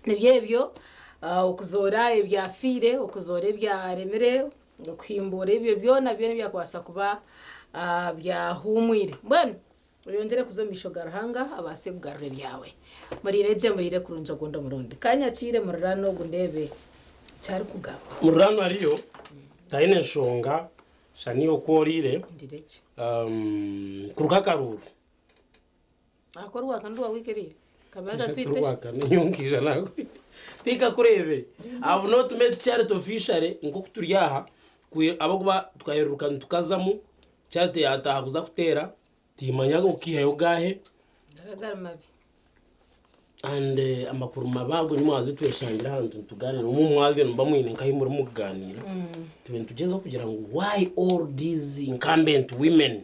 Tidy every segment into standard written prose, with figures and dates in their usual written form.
Nibyo ebyo, okuzoora ebyafiire, okuzoora ebyaremire, okuhimbuura ebyo byona byona ebyakubaasa kuba byahuumwire. Mbwenu oyongyere kuza omu maisho ga Ruhanga abaase kugarura ebyawe. Muriire gye, muriire kurungi ogundi omurundi. Ka nyakiire muriraanwa ogu ndeebe eki arikugamba. Muriraanwa ariyo, taine nshonga, shana iwe oku oriire, Ndire gye. Kuruga akaruuru. Ako orwaka nirwa wiiki eriya? Kabaga twite shi? Rwaka ninyonkiija nawe. Tinkakureebire. I have not met Charity officially nk'oku turi aha kwi ahabw'okuba tukahereruka nitukazamu Charity yaataaha kuza kuteera timanya okiihayo gaahe. Gaba gari mabi. And amakuru mabi ago nimwaza tweshangire ahantu nitugaaniira omu mwazyo nimuba mwine nk'ahu murimu kugaaniira tube nitugyezaho kugira ngu why all these incumbent women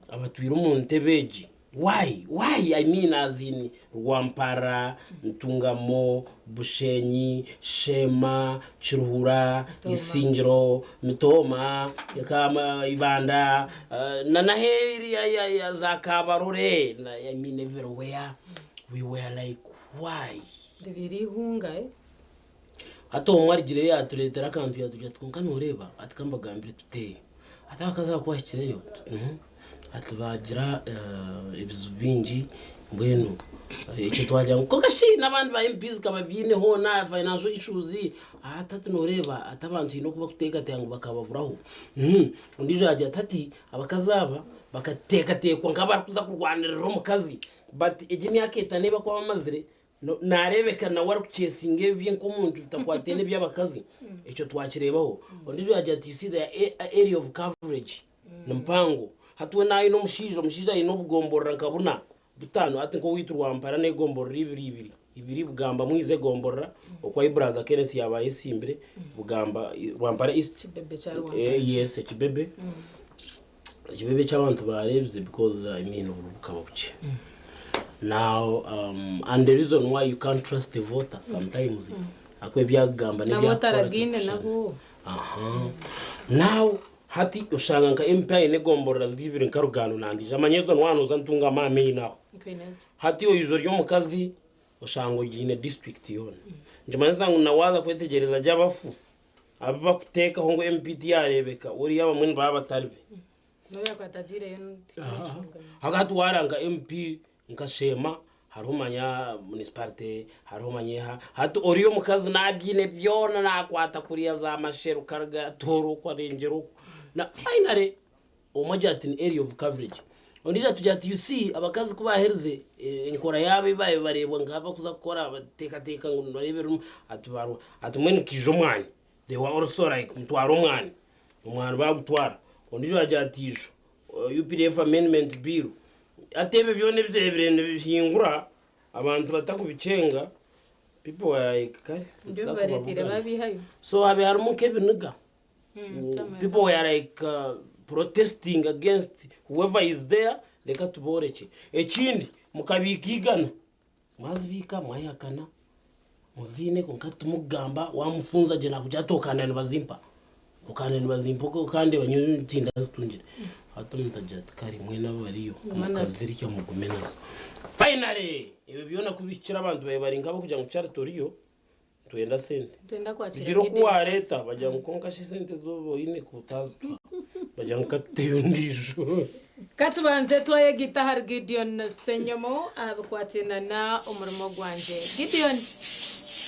Abatwire omu ntebe egi why why I mean as in Rwampara, Ntungamo, Bushenyi, Sheema, Kiruhura, Isingiro, Mitooma, Ibanda na naheeri ya za Kabarole I mean everywhere we were like why? Ribaire eihunga eh. Hati omwe arigireyo yatureetera akantu yatugira ati kwonka noreeba ati kambagambire tuti ati abakazi aba kubahikireyo tuti ati bagira ebizibu bingi mbwenu ekyo twagira ngu kwonka shi n'abandi ba MPs kababyine hoona financial issues ati hati noreeba ati abantu haine oku bakuteekateeka ngu bakababuraho ondiijo yagira ati hati abakazi aba bakateekateekwa nk'abarikuza kurwanirira omukazi but egi emyaka etaano ei barikuba bamazire Naareebeka nawe arikukyesinga ebye nk'omuntu bitakwataine n'eby'abakazi. Ekyo twakireebaho. Ondiijo yaagira ati you see the area of coverage ni mpango. Hati we naaba aine omushaija, omushaija aine obugomborora nka buna, butaano. Hati nk'owaitu Rwampara n'egomborora ibiri ibiri, ibiri Bugamba Mwiza egomborora, oku ahi Brother Kenneth yaaba ayesimbire, Bugamba, Rwampara East. Ekibebe kya Rwampara. Yes, ekibebe. Ekibebe eky'abantu baareebize because I mean obururu bukaba bukye. Now um, and the reason why you can't trust a voter sometimes ahakuba ebi akugamba Nabo n'ebi akukora otaragaine tibishushana. nabo. Aha. Now hati oshanga nka MP aine egomborora ziri ibiri nka Rugando na Ndiija. Manya ezo niwaaba nooza Ntungamo aha main aho. Nkwine gye. Hati oija ori omukazi oshanga ogiine district yoona. Nikimanyisa ngu na waaza kwetegyereza gye abafu Abu bakuteekaho ngu MP tiyareebeka, oriya abamwe nibaba batari be. N'obu yaakuba atagiireyo tikiine nshonga. Ahabw'okuba hati waareba nka MP nka Sheema hariho manya municipality hariho manya eha, hati oriya omukazi naabyine byona naakwata kuriya za Masheru karuga Tooro okwo arengyera okwo. Na finally Omwe agira ati ni area of coverage. Ondiijo atugira ati you see abakazi ku baaherize enkora yaabo ei baabaire bareebwa nk'abarikuza kukora bateekateeka ngu nibareeba erimu ati baruha ati mbwenu nkaija omwani they were also like mutware omwani omwani baagutwara. Ondiijo agira ati ijo UPDF amendment bill hati ebyo byona ebireebire nibihingura abantu batakubikyenga people were like kare Nibyo nituza bibareeteire kubabugana. baabiihayo. So habaire harimu nk'ebiniga. People were like protesting against whoever is there, reka tuborekye. Ekindi mukabiika igana, mwazibiika mwayehakana muziine kwonka timukugamba wamufunza gye nakugira ati okanda nibazimpa, okanda nibazimpa okandeba nyowe tindazitungire. Hati omuntu agira ati kare mwena abariyo mukazirya mugume nazo. Finally ebyo byona kubihikire abantu babaire bari nk'abarikugira ngu Charity oriyo. Nitwenda sente. Nitwenda kwakira Tugira oku Gideon wareeta bagira ngu kwonka shi esente zooba oine ku otazituha bagira ngu katuteyo ondiijo. Katubanze twayegita ahari Gideon Ssenyomo aha bikwataine na omurimo gwangye. Gideon,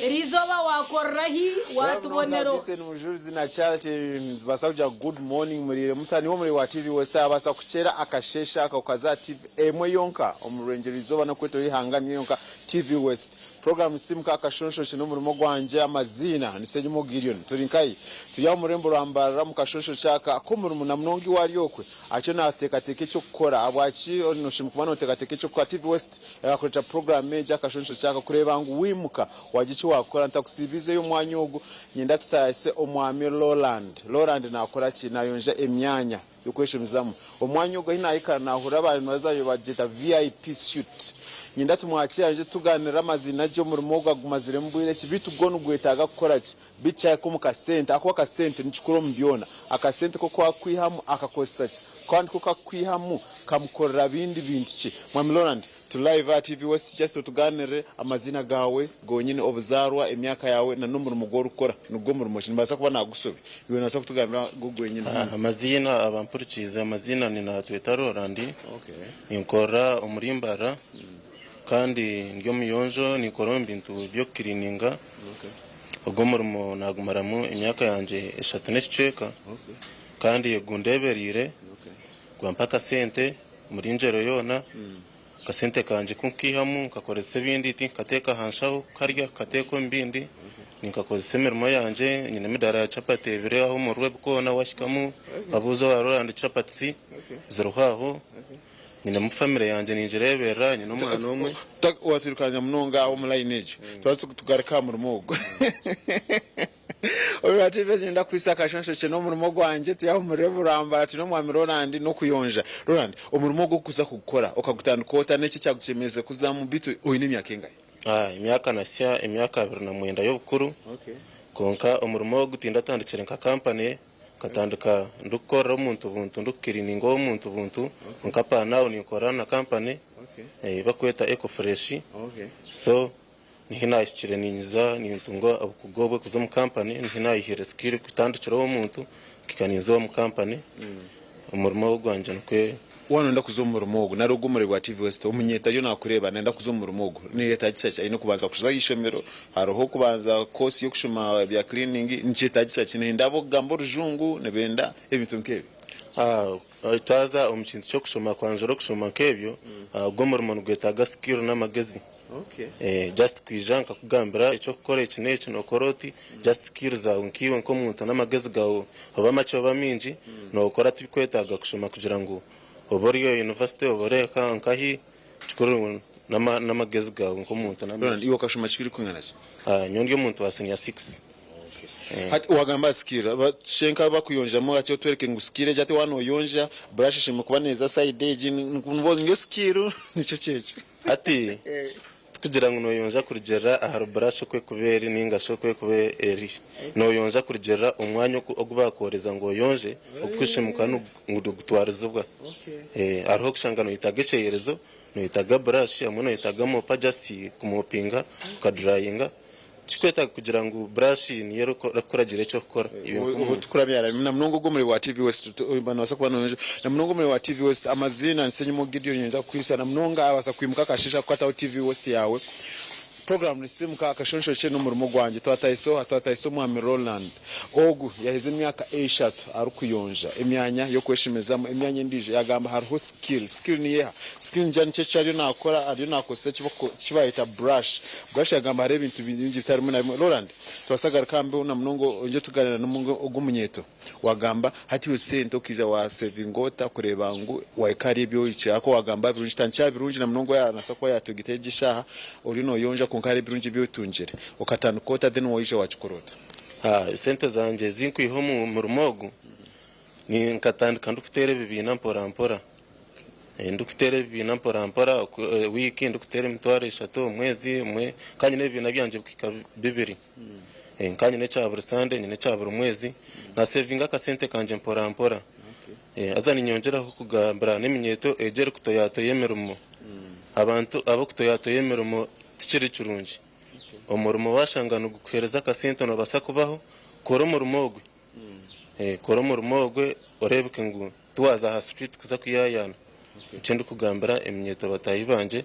eriizooba wakorera hi? Watubonera Rev. Vincent Mujurizi na Charity nizibaasa kugira good morning muriire muta? Niiwe omuri wa TV West abaasa kukyera akasheeshe aka okaza aha TV emwe yonka omu rwengyerwa izooba n'okwetoroora eihanga niyo yonka TV West. Puroguraamu Simuka Akashonshokye n'omurimo gwangye amaziina ni Ssenyimo Gideon. Turi nkahi? Turi aha omu rurembo rwa Mbarara omu kashonshokye aka ak'omurimo na munonga iwe ari okwe atyo naateekateeka eky'okukora. Ahabwaki oshemereire kuba nooteekateeka eky'okukora? TV West ekakureetera puroguraamu egi akashonshokye aka kureeba ngu waimuka waagira eki waakora. Ntakusiibiizeyo omwanya ogu, niinyenda tutaayise Omwami Roland. Roland naakora ki? Naayonja emyanya. y'okweshemezamu. Omwanya ogu ahi naahika naahurira abantu nibazayo bagyeta VIP suite. Nyenda tumwakiire aije tugaanire amaziina gye omurimo ogu agumaziremu bwire ki beitu gwo nigwetaaga kukora ki beitu kyahika omu kasente ahakuba akasente nikikuru omu byona akasente ko ku akwihamu akakozesa ki kandi ku kakwihamu kamukorera bindi bintu ki Mwami Roland turi live aha TV West just otugaanirire amaziina gaawe gonyini obuzaarwa emyaka yaawe na n'omurimo ogu orikukora nigwo murimo ki nimbaasa kuba naagushobya iwe noobaasa kutugambira gwo gwenyini. Amaziina abampurikiize amaziina ni Natweta Roland ninkorera omuri Mbarara Kandi ndi omuyonjo ninkora omu bintu by'okukiriininga. Ogu omurimo naagumaramu emyaka yangye eshatu n'ekicweka kandi gundeebereire gwampa akasente omuri ngyero yoona. Akasente kangye ku nkaihamu nkakoresa ebindi tinkukateeka aha nshaho kukarya kukateeka omu bindi. Ninkakozesa emirimo yangye, nyine emidaara ya chapati ebiri aho omu Rwebikoona waahikamu okabuuza owa Roland Chapatisi ziriho aho. Nyinemu famire yangye ningireeberera, nyine omwana omwe. Watwirukanya munonga aho omu layini egyo. Twaza tugaruke aha murimo ogwo. Orwa TV niinyenda kuhitsya akashonshokye n'omurimo gwangye turi aha omuri Burambara twine omwami Roland n'okuyonja. Roland, omurimo ogu okuza kugukora okagutandika ota? N'eki ekyagukyemerize kuzamu beitu oine emyaka engahi? Emyaka nahitsya emyaka 29 y'obukuru kwonka omurimo ogu tindatandikire nka kampani. Nkatandika ndikukorera omuntu buntu ndikukirininga ow'omuntu buntu kwonka pa now ninkorera na kampani ei barikweta Eco Fresh so nihi nahikire ninyiza nintunga obukugu obwe kuza omu kampani nihi nayihire skill kutandikira ow'omuntu mpika ninza omu kampani omurimo gwangye nikwe. Waaba nooyenda kuza omu murimo ogu nari ogu omureebi wa TV West omunyeeto ariyo naakureeba naayenda kuza omu murimo ogu, nikyetaagisa ki? Aine kubanza kuza aha ishomero? Hariho kubanza koosi y'okushoma ebya kiriiningi? Nikyetaagisa ki? Nihenda ab'okugamba orujungu? Nibenda ebintu nk'ebyo? Twaza omu kintu ky'okushoma kwanjura okushoma nk'ebyo, ogwo omurimo nigwetaaga sikiiru n'amagezi. Just kwija nkakugambira eky'okukora eki n'eki nookora oti, just skill zaawe nkaiwe nk'omuntu n'amagezi gaawe oba makye oba maingi, nookora tibikwetaaga kushoma kugira ngu obe ori owa yunivasite obe ori nkahi, ekikuru n'amagezi gaawe nk'omuntu Ronald, n'amaisho. iwe okashoma kirikwingana ki? Nyowe ndi omuntu wa senior six. Hati wagamba aha skill, tushe nk'abakuyonjamu hati otwereke ngu skill egi hati waaba noyonja, brush eshemereire kuba neeza side egi, niyo skill nikyo kyekyo. Hati tikugira ngu noyonja kurugiirira ahari burashi oku erikuba eri ninga shi oku erikuba eri. Noyonja kurugiirira omwanya ogu baakworeza ngu oyonje ogukushemuka ngu nigutwarizibwa. Hariho okushanga noyetaaga ekyeyerezo, noyetaaga burashi hamwe noyetaaga mopa just kumopinga okadurayinga. Tikikwetaaga kugira ngu burashi niyo erikukuragiira eky'okukora iwe Obu nk'omuntu. tukuramya na munonga ogwo omuri wa TV West nobaasa kuba noyonja na munonga omuri wa TV West amaziina Nsenyimo Gideon nyenda kukwisa na munonga abaasa kwimuka akasheeshe akukwataho TV West yaawe Program nisimuka akashonshokye n'omurimo gwangye twatahisa oha twatahisa omwami Roland ogu yaheza emyaka eshatu arikuyonja emyanya y'okweshemezamu emyanya endiijo yagamba hariho skill skill niyo eha skill nigira nikyo eki ariyo nakora ariyo nakozesa ekibayeta brush Brush yagamba hariho ebintu bingi bitari bimwe na bimwe. Roland, tubaasa kugaruka aha mbeho na munonga ongye tugaanira n'ogu omunyeeto. Wagamba hati iwe sente okaija wa sevinga ota kureeba ngu wahika ahari ebi ohikire ahakuba wagamba aha birungi tutandikye aha birungi na munonga owaaba nabaasa kuba yatwegyeteho egi eshaaha oriyo noyonja kwonka hariho ebirungi ebi otungire. Okatandika ota then waija wakikora ota? Esente zangye ezi nkwiha omu murimo ogu, nkatandika ndikuteera ebibiina mpora mpora. Ndikuteera ebibiina mpora mpora, wiiki ndikuteera 3000, omwezi nkaba nyine ebibiina byangye bikuhika bibiri. Nkaba nyine ekya buri sande, nyine ekya buri mwezi, nasevinga akasente kangye mpora mpora. Haza niinyongyeraho kugambira n'eminyeeto egyo erikutoyatoya emirimo. Abantu abarikutoyatoya emirimo tikiri kirungi. Omurimo waashanga nigukuheereza akasente noobaasa kubaho, kora omurimo ogwo. Kora omurimo ogwe oreebeke ngu tiwaaza aha street kuza kuyaayaana. Nikyo ndikugambira eminyeeto bataahi bangye,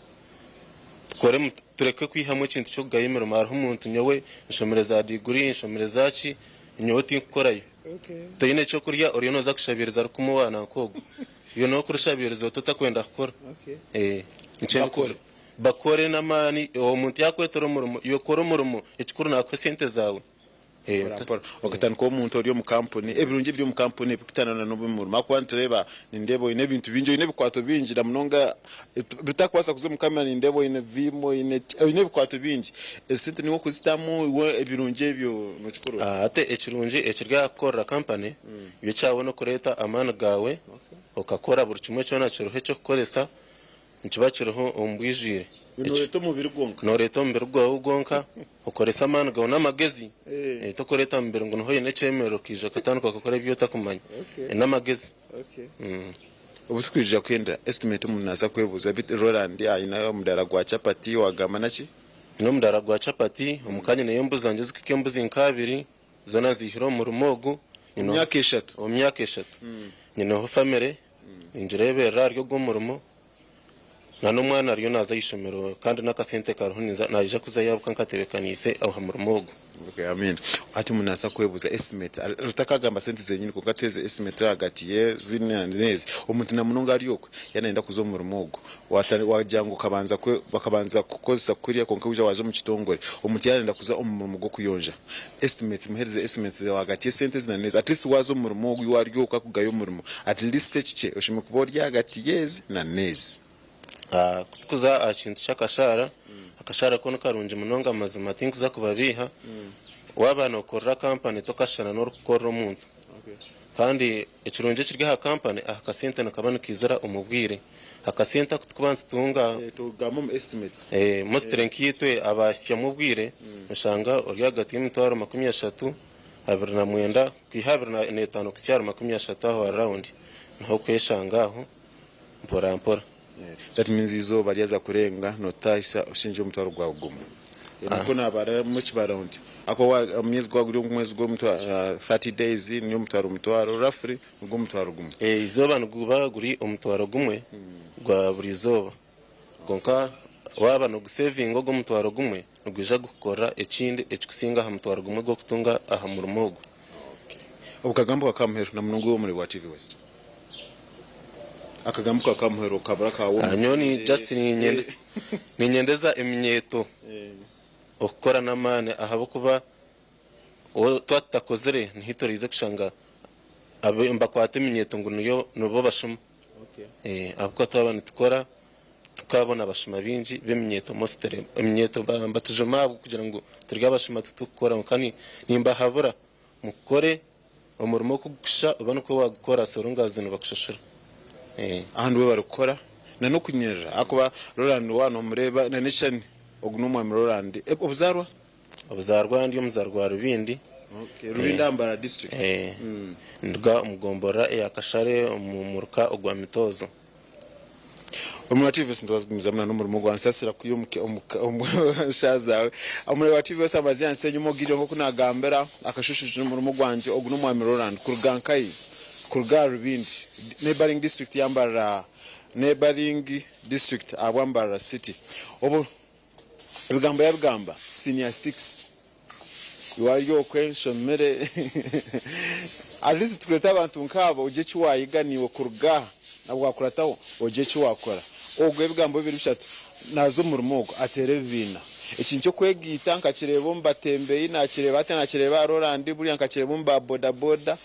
tukore tureke kwihamu ekintu ky'okugaya emirimo. Hariho omuntu nyowe nshomire za diguri, nshomire za ki, nyowe tinkukorayo. Toine ky'okurya oriyo nooza kushabiiriza rukumu owa nanka ogwo. Iwe n'okurishabiiriza ota otakwenda kukora. Nikyo Bakore. Bakore n'amaani. Omuntu yaakwetera omurimo, iwe kora omurimo, ekikuru naakuha esente zaawe. Mpora mpora okatandika kuba omuntu ori omu kampuni. Ebirungi ebiri omu kampuni ebirikutaana n'omu murimo ahakuba nitureeba nindeeba oine ebintu bingi, oine ebikwato bingi na munonga bitakubaasa kuza omu kamera nindeeba oine vimu, oine ki, oine ebikwato bingi. Esente niiwe orikuzitamu iwe ebirungi ebyo nookikora ota? Hati ekirungi ekiri aha kukorera kampani, iwe ekyawe n'okureeta amaani gaawe okakora buri kimwe kyona kiriho eky'okukoresa nikiba kiriho omu bwijwire. Nooreeta omubiri gwonka. Nooreeta omubiri gwawe gwonka, okorese amaani gaawe n'amagezi. Eh. Eh, Tokureeta mubiri ngu niho oine ekyemerero okaija okatandika okakora ebi otakumanya. Okay. Eh, N'amagezi. Okay. Obu tukwija kuhendera estimate omuntu naaza kwebuuza bit Roland aine omudaara gwa chapati wagamba naki? N'omudaara gwa chapati, omu ka nyineyo embuzi zangye zikuhika embuzi nk'abiri, zoona nziihire omu murimo ogu. Omu Nyineho myaka eshatu. omu myaka eshatu. Nyineho famire, ningireeberera ahari ogwo murimo. Na n'omwana ariyo naaza aha ishomero kandi n'akasente kariho ninza naija kuzayo ahabw'okuba nkatebeekaniise aha murimo ogu. Okay, Amen. Hati omuntu naaza kwebuuza estimate, otakagamba sente zenyini kwonka tuheeze estimate ahagati y'ezi n'ezi. Omuntu na munonga ari okwe yaaba nayenda kuza omu murimo ogwo, wagira ngu okabanza kwe bakabanza kukukozesa kuriya kwonka waija waaza omu kitongore. Omuntu yaaba nayenda kuza omu murimo gw'okuyonja, estimates muheereze estimates ahagati y'esente ezi na n'ezi. At least waaza omu murimo ogu iwe ari okwe akugaya omurimo, at least ekikye oshemereire kuba ori ahagati y'ezi na n'ezi. Ku tukuza aha kintu ky'akashaara, akashaara ko ni karungi munonga mazima tinkuza kubabiiha. Waaba nookorera kampani tokashushana n'orikukorera omuntu. Kandi ekirungi ekiri aha kampani, aha kasente nikaba nikaizira omu bwire. Akasente aku tukuba nitutunga Tugamba omu estimates. Mostly nkaitwe abahitsyamu obwire, oshanga ori ahagati y'emitwaro 30, 29, kwiha 25 kuhitsya ahari 30 aho around, niho okweshanga aho mpora mpora. That means eizooba ryaza kurenga notahisa oshenje omutwaro gwawe gumwe. Nikwo nabaramu ekibaro nti ahakuba omwezi gwaba guri omwezi gw'omutwaro 30 days ni omutwaro mutwaro roughly nigwo omutwaro gumwe. Eizooba niguba guri omutwaro gumwe gwa buri izooba. Kwonka waaba nogusevinga ogwo omutwaro gumwe nigwija gukukorera ekindi ekikusinga aha mutwaro gumwe gw'okutunga aha murimo ogwo. Obukagambo kakamuheru na munonga iwe omuri bwa TV West. Akagambo kakamuheru kabura kawe Nyowe ni just niinyenda niinyendeza eminyeeto okukora n'amaani ahabw'okuba twaba tutakozire niho turaije kushanga nibakwata eminyeeto ngu niyo nibo bashuma. Ahabw'okuba twaba nitukora tukabona abashuma baingi b'eminyeeto mostly eminyeeto nibatujuma ahabw'okugira ngu turi abashuma titurikukora kwonka nimbahabura mukore omurimo oku gurikushusha oba nikwo waagukora so long as nibakushashura. Aha niwe barikukora na n'okunyerera ahakuba Roland waaba nomureeba na n'ekishushani ogu n'omwami Roland. Obuzaarwa? Obuzaarwa ndi omuzaarwa wa Rubindi. Okay, Rubindi aha Mbarara district. Nduga omu gomborora eya Kashare omu muruka ogwa Mitoozo. Omuri wa TV West nitubagumizamu na n'omurimo gwa Nsasira kwiha omu shaaha zaawe. Omuri wa TV West amazi yansi enyima ogiire nk'oku naagambira akashushu n'omurimo gwangye ogu n'omwami Roland kuruga nkahi? Kuruga aha Rubindi neighboring district ya Mbarara neighboring district ahabwa Mbarara city. Obu ebigambo yabigamba senior six iwe ari okwe nshomire at least tukureeta abantu nkaabo ogye eki wayiga naiwe kuruga aha nabwakurataho ogye eki wakora ogwo ebigambo bibiri bishatu naza omumurimo ogwo ateera ebibiina ekintu kyokwegaita nkakireeba omu batembeyi nakireeba hati nakireeba aha Roland buriya nkakireeba omu ba boda boda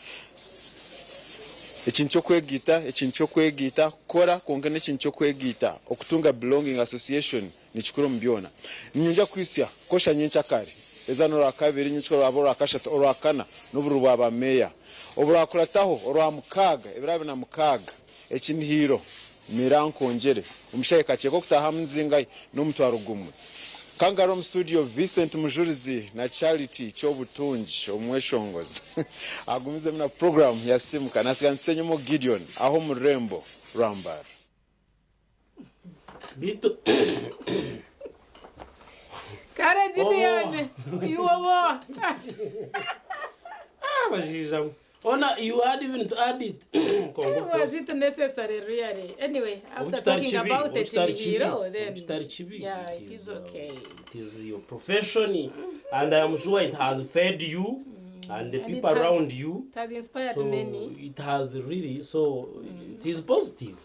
Ekintu ky'okwegaita, ekintu ky'okwegaita, kukora kwonka n'ekintu ky'okwegaita. Okutunga belonging association ni kikuru omu byona. Niinyija kuhitsya kosha nyenkyakare, eza n'orwakabiri, nyenkyakare rwaba orwakashatu, orwakana n'obururu bwa ba meeya. Oburaakurataho, orwamukaaga, ebiro 26, ekinihiiro, Mira nkwongyere. Omushaija kakyeka okutaahamu nzingahi n'omutwaro gumwe. Kangaroo omu studio Vincent Mujurizi na Charity Kyobutungi omweshongozi agumizemu na puroguraamu ya Simuka nasiga Nsenyumo Gideon aho omu rurembo rwa Mbarara. Beitu Kare Gideon, iwe oba. Abashaija mwe. Ona you had even to add it kwonka of Was course. it necessary really? Anyway, Obu after kitari talking kibi, about obu kitari kibi, ekinihiiro, obu then kitari kibi, yeah, it it is, is okay. it is your profession and I am sure it has fed you and the And people it has, around you. it has inspired So many it has really, so it is positive.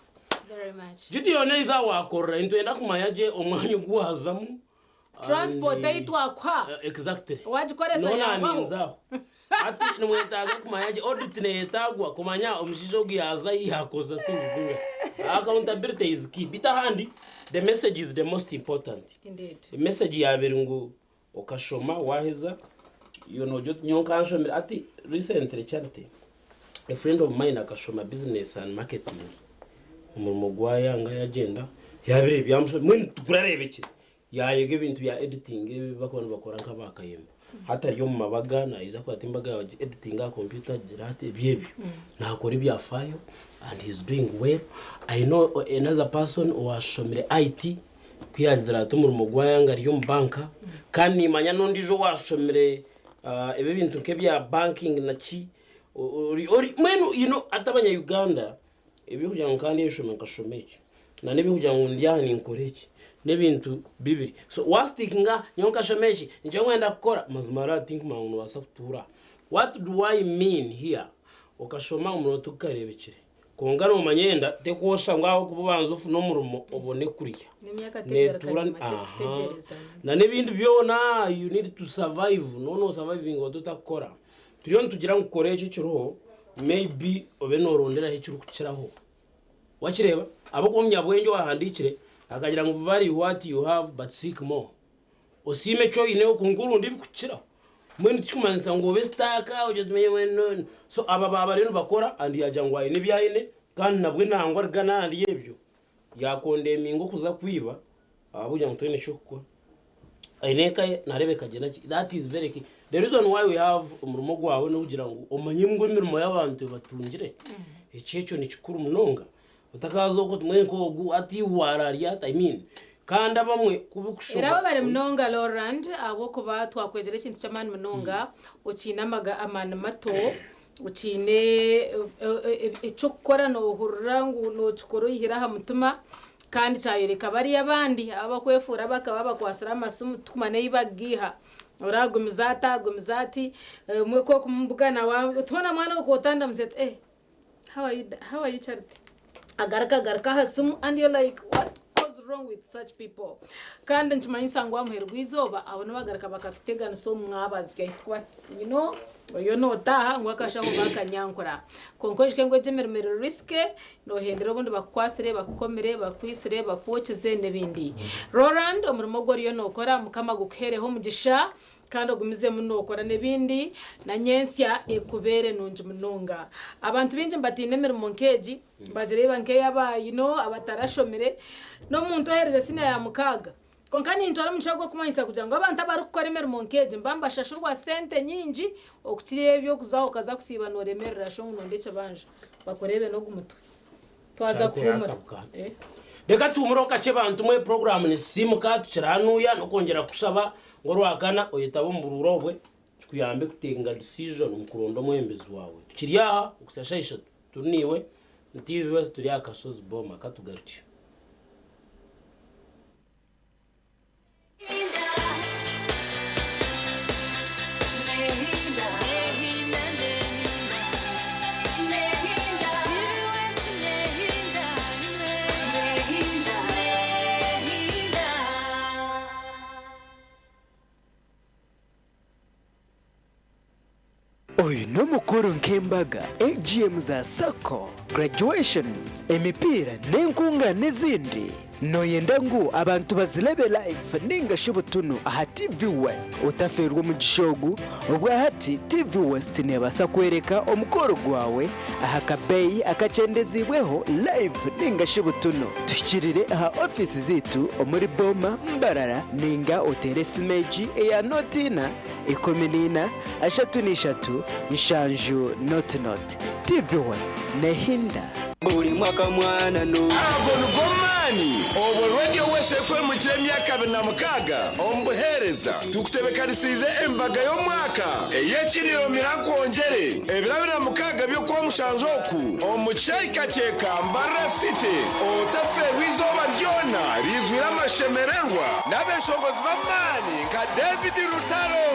very much. Gideon eiza wakorera nitwenda kumanya gye omwanya ogu wazamu Transport and ei twakuha exactly. wagikoresa Niho yahwaho. naninzaho. Hati nimwetaaga kumanya gye audit neyetaagwa kumanya omushaija ogu yaaza ahi yakoza sente zingahi. Accountability is key. Beitu ahandi the message is the most important. Indeed. Emessage yaaba eri ngu okashoma waaheza iwe noogira oti nyowe nkanshomire. Hati recently Charity, a friend of mine akashoma business and marketing omurimo gwayanga yagyenda yabireeba byamushobera mbwenu gurareebekire. Yaayega ebintu bya editing ebi barikuba nibakora nk'aba Kayemba. Hati ari omu mabaga naija kukwata embaga yaawe agi editinge aha kompyuta agire ati ebyo ebyo. Naakora ebyafaayo and he is doing well. I know another person owaashomire IT ku yaagizire ati omurimo gwayanga ari omu banka kandi niimanya n'ondiijo owaashomire ebi ebintu nk'ebya banking na ki ori ori mbwenu you know hati abanya Uganda Eby'okugira ngu kandi nshome nkashoma eki, na n'eby'okugira ngu ndi aha ninkora eki, n'ebintu bibiri. So waasitikinga nyowe nkashoma eki, nikyo nkwenda kukora, mazima hariya tinkumanya ngu noobaasa kutuura aha. What do I mean here? Okashoma omurimo tigukareebekire. Kwonka noomanya enda tekwosha ngu ahabw'okuba obanze ofune omurimo obone kurya. N'emyaka tegaruka Neetuura enyima aha. tekutegyereza. Na n'ebindi byona you need to survive. Noona osavayivinga ota otakukora. Turiyo nitugira ngu kora ekyo ekiriho maybe obe noronderaho ekirikukiraho. Wakireeba? Ahabw'okuba omunyabwengye owahandiikire akagira ngu value what you have but seek more. Osiime eki oineho kwonka oronde ebirikukiraho. Mbwenu tikikumanyisa ngu obe stuck ogire oti manya mbwenu so aba baaba bariyo nibakora and yaagira ngu aine ebi aine kandi nabwe nangwa ariga n'ahari ebyo yaakondeminga okuza kwiba ahabw'okugira ngu toine ky'okukora. Aine eka ye nareebeka gye naki that is very key. The reason why we have omurimo gwawe n'okugira ngu omanye ngu emirimo y'abantu ebatungire. Eki ekyo ni kikuru munonga. Otakaaza okwo oti mbwenu nk'ogu hati waararya ata I mean kandi abamwe ku Era bikushoba webare munonga Lorand ahabw'okuba twakwegyera ekintu ky'amaani munonga okiine amaga amaani mato okiine eky'okukora noohurira ngu nookikora oyihire aha mutima kandi kyayoreka bariya abandi abakwefuura bakaba bakwatsire amasimu tikumanya ei bakugaiha oragumiza ati agumize ati obumwe ku okumubugana hoona mwana okwo otandamutsya oti eh how are you how are you Charity agaruka agaruka aha simu and you're like what goes wrong with such people kandi nikimanyisa ngu aha muheru gw'eizooba abo nibagaruka bakatuteganisa omu mwabazyo ahu you know Oriyo nootaaha ngu akashaho baakanyankura. Kwonka oijuke ngu egi emirimo eri risky, noohendera obundi bakukwatsire, bakukomire, bakwitsire, bakwokize n'ebindi. Roland, omurimo ogu oriyo nookora Mukama agukuheereho omugisha kandi ogumizemu nookora n'ebindi na nyentsya ekubeere nungi munonga. Abantu baingi nibatiina emirimo nk'egi, nibagireeba nk'ey'aba you know abatarashomire. N'omuntu oheerize siniya ya mukaaga Kwonka nintwara omugisha ogu okumanyisa kugira ngu abantu abarikukora emirimo nk'egi nibaba nibashashurwa sente nyingi okukira eby'okuza okaza kusiiba nooremerera sho ngu nonda ekibanja bakureebe n'ogu mutwe. Twaza kuhuumura. Reka tuhuumureho kakye bantu mwe, puroguraamu nisisiimuka tukiri hanuya n'okwongyera kukushaba ngu Orwakana oyetabe omu buruura obwe kikuyambe kutekinga decision omu kuronda omwebembezi waawe. Tukiri aha okuhitsya shaaha ishatu turi naiwe, TV West turi aha Kashozi Boma katugarukye. Oyu n'omukoro nk'embaga, AGM za sacco, graduations, emipiira n'enkungaana ezindi. Noyenda ngu abantu bazirebe live ninga shi butunu aha TV West? Otafeerwa omugisha ogu, obwahati TV West nebaasa kworeka omukoro gwawe aha kabeeyi akakyendeziibweho live ninga shi butunu. Tuhikirire aha ofiisi zaitu omuri Boma, Mbarara ninga oteere esimu egi eya nooti ina, 14 33 7 00. TV West nehinda. Buri mwaka mwana no. Ago nigo maani obwo Radio West erikwemukira emyaka 26 omu buheereza. Tukutebekanisiize embaga y'omwaka ey'ekiriiro Mira Nkwongyere ebiro 26 by'Okwamushanju oku omu kishaayi Kakyeka, Mbarara City. Otafeerwa eizooba ryona riizwire amashemererwa n'abeeshongozi b'amaani nka David Rutaro,